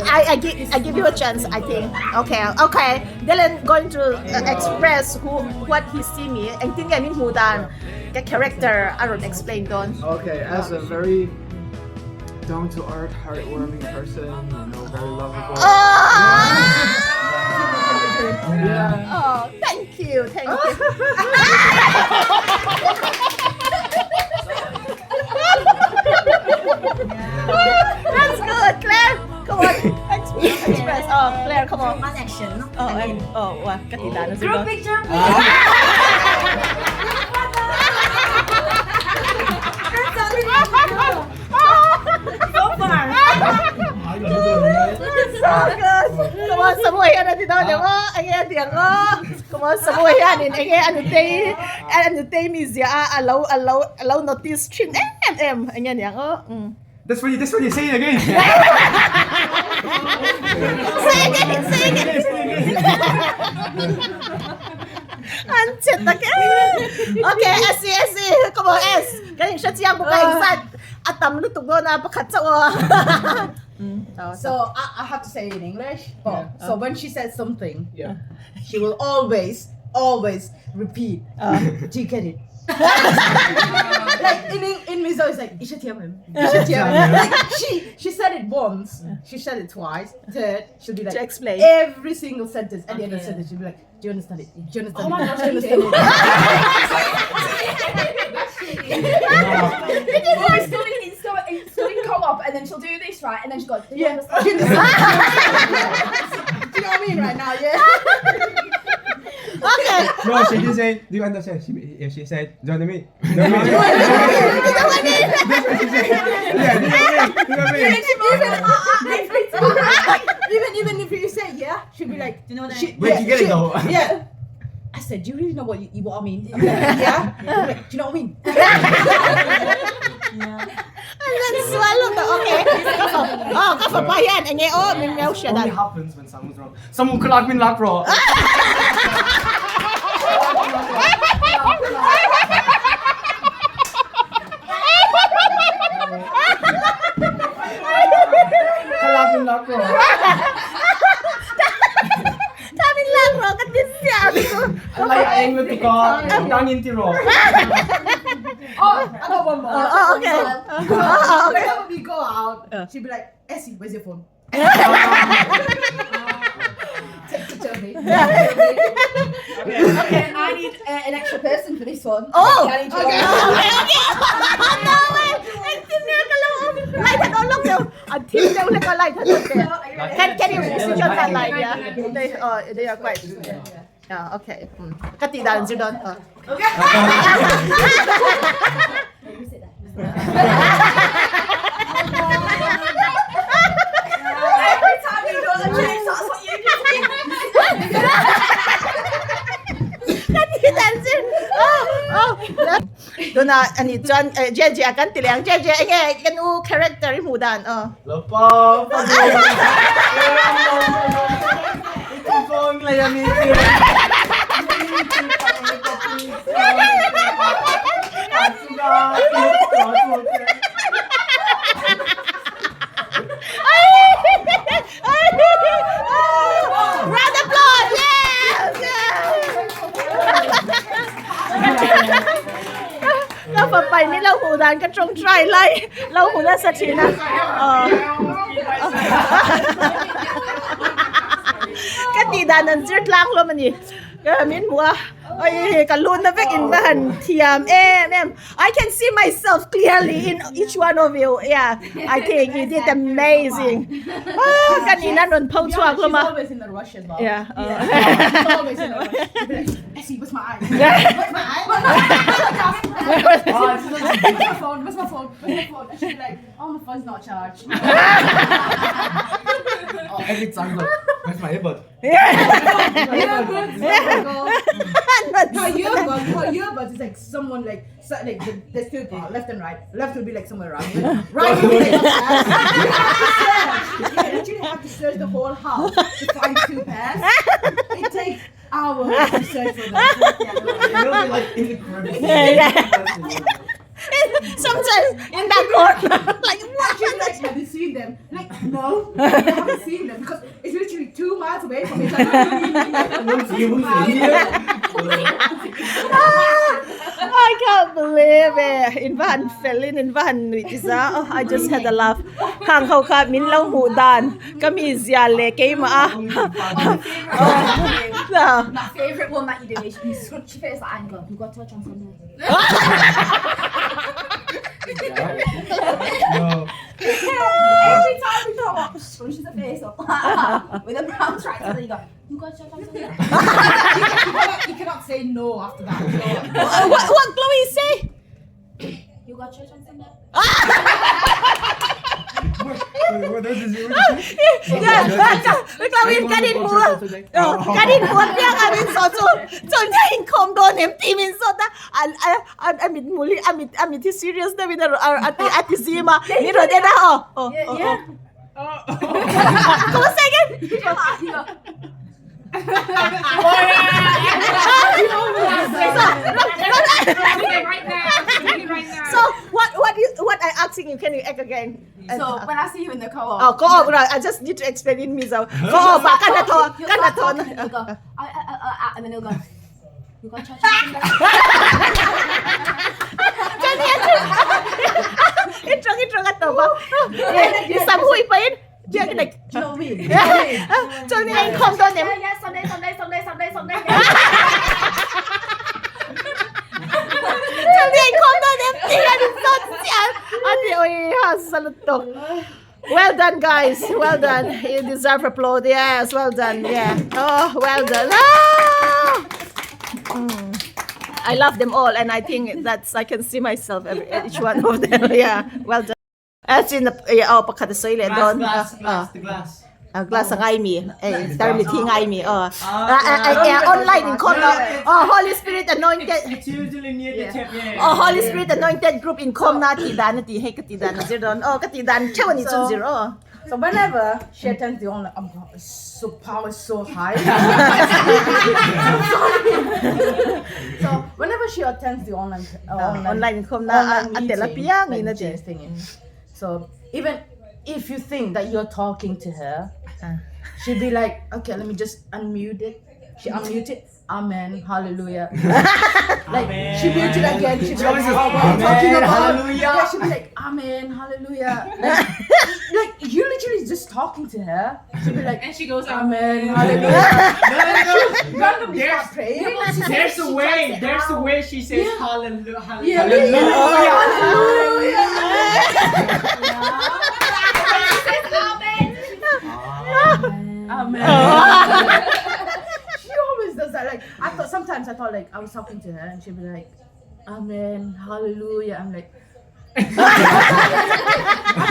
I, I give, I give you a chance. I think. Okay, okay. Dylan going to express who, what he see me and think I mean who dan the character. I don't explain don. Okay, as a very down to earth, heartwarming person, you know, very lovable. Oh! Yeah. Oh, thank you, thank you. That's good, Claire. Come on, express. Oh, Claire, come on. One action, no? Oh, and, oh, what? Katidano Group picture, please. That's only one to do. So far. That's so good. Come on, samuai hian a ti dawn em aw, enge a ti ang aw. Come on, samuai hianin enge a nutei, a nutei mi ziah a, a lo, a lo, a lo notice thin em em enge a ni ang aw. That's what you, that's what you say it again. Say again, say again. An che tak e. Okay, S S, come on S. Kan in hre chiang bawk a engzat a tam lutuk dawn a pakhat chauh aw. So I, I have to say it in English, but so when she says something, yeah. she will always, always repeat. Do you get it? like in in Mizo, it's like Isha Tiamim. Isha Tiamim. Like she she said it once, she said it twice. Third, she'll be like To explain. every single sentence. At the end of the sentence, she'll be like, Do you understand it? Do you understand Oh my it? gosh, Do you understand it? Well, we're still in, still, still in co-op, and then she'll do this right, and then she goes, "Do you Yeah. understand?" Do you understand? Do you know what I mean right now? Yeah. Okay. No, she didn't say, do you understand? She, she said, do you know what I mean? Do you know what I mean? Do you know what I mean? That's what she said. Yeah, do you know what I mean? Do you know what I mean? even even if you say yeah, she'll be like, Do you know what I she, mean? Wait, yeah, you get it she- though. Yeah. I said, do you really know what you what I mean? I'm like, yeah. I'm like, do you know what I mean? And then swallow the okay. Oh, ka fa pa hian enge aw min meu hria Only dan. happens when someone's wrong. Someone clock min lak raw. Clock min lak raw. Ta min lak raw ka ti sia chu. Lai a eng lutuk a, dang in ti raw. Oh, I got one more. Oh, oh, okay. Oh, oh, okay. Whenever we go out, she'll be like, Essie, where's your phone? Take picture of me. Okay, I need an extra person for this one. Oh! I need you. Okay, okay, okay. No way! Engtin nge ka lo awm? Lai that aw lawk deuh. An thim deuh hlek a lai that aw te. Can can you switch on that light? Yeah. They oh they are quite. Yeah, okay. Ka tih dan zir dawn. Oh. Every time you go to change, that's what you do. Ka tih dan zir. Oh, oh. Tuna ani chuan Jeje a kan ti leh ang Jeje enge kan u character i hmuh dan aw. Lapa pa Round applause! Yes! Ka papai min lo hmuh dan ka tawngtai lai lo hmu nasa thin a. Ka tih dan an zir tlang hlawm a ni. Ka min hmuh a, oi ka lu na vek in va han thiam em em. I can see myself clearly in each one of you. Yeah, I think you did amazing. Ah, kan in an rawn pho chhuak hlawm a. She's always in the rush as well. Yeah. Yeah. She's always in the rush. She'll be like, Essie, where's my eye? Where's my eye? Where's my phone? Where's my phone? Where's my phone? And she'll be like, oh, my phone's not charged. Every time, like, where's my earbud? Yeah. Her earbuds, her earbuds is like someone like so, like the, there's two part, left and right. Left will be like somewhere around here. Right will be like upstairs. You have to search. You literally have to search the whole house to find two pairs. It takes hours to search for them. They'll be like in the crevice. Sometimes in that corner, like what? She's like, have you seen them? Like, no, I haven't seen them because it's literally 2 miles away from me. It's like, I can't believe it. In van felin in van nui tisa. Oh, I just had a laugh. Khang ho kha min lo mu dan. Kami zia le keima a. Oh. My favourite one that you do is you scrunch your face like and go, you got touch on Sunday. No. Every time we come up, scrunches her face up with a brown tractor. You go, you got touch on Sunday. You cannot say no after that. What Chloe say? You got church on Sunday. Wait, what is it? Yeah, Chloe kan in mu. Oh, kan in mu piang a min so chu. Chon ya in khom do nem ti min so ta. A a a mit muli a mit a mit serious na min a a ti a ti zima. Ni ro de na oh. Oh. Yeah, Oh. yeah. Come on, say again. You go, So what I asking you? Can you act again? So when I see you in the co-op, Oh, co-op right. I just need to explain in Mizo. Co-op, ah, kan na to, he'll kan na start to. talking and he'll go, I, and then he'll go, you got church on Sunday. Intro intro ka to ba? Sam hui pa in. Biak na. Do you know what I mean? Do you know what I mean? Chon ni in khom do nem. Yeah, yeah, Sunday, Sunday, Sunday, Sunday, Sunday. Yeah. Chon ni in khom do nem. Ti an so chian. Ati oi ha salutok. Well done, guys. Well done. You deserve applause. Yes, well done. Yeah. Oh, well done. Ah! I love them all, and I think that's I can see myself every, each one of them. Yeah, well done. As in the yeah, oh, pakhat soile Glass, don. glass, glass, the glass. Ah, glass ngai mi. Eh, tar mi thi ngai mi. Oh. Ah, ah, yeah, online in khom Oh, Holy Spirit anointed. It's usually near the tip, yeah. Oh, Holy Spirit anointed group in khom na ti dan ti he ka ti dan zero don. Oh, ka ti dan chewa ni chun zero. So whenever she attends the online, I'm like, so power is so high. I'm sorry. So whenever she attends the online online, online khom na online a tela meeting, piang like ni na the ti. Jazz thingy. So even if you think that you're talking to her, she'll be like, okay, let me just unmute it. She unmute it. Amen. Hallelujah. Like she muted again. She'd be like, Joyce is, oh, what are you talking "Amen, about? hallelujah." Yeah, she'd be like, Amen, hallelujah. Like you literally just talking to her. She'd be like, And she goes, Amen, hallelujah. No, no, no. Randomly There's, start praying. there's a way. There's a way she says hallelujah. Yeah, Hallelujah. Hallelujah. Amen. She always does that. Like I thought sometimes I thought like I was talking to her and she'd be like, Amen, hallelujah. I'm like, I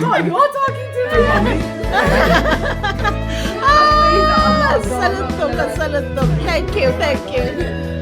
thought you were talking to me. Ah, salutok, salutok. Thank you, thank you.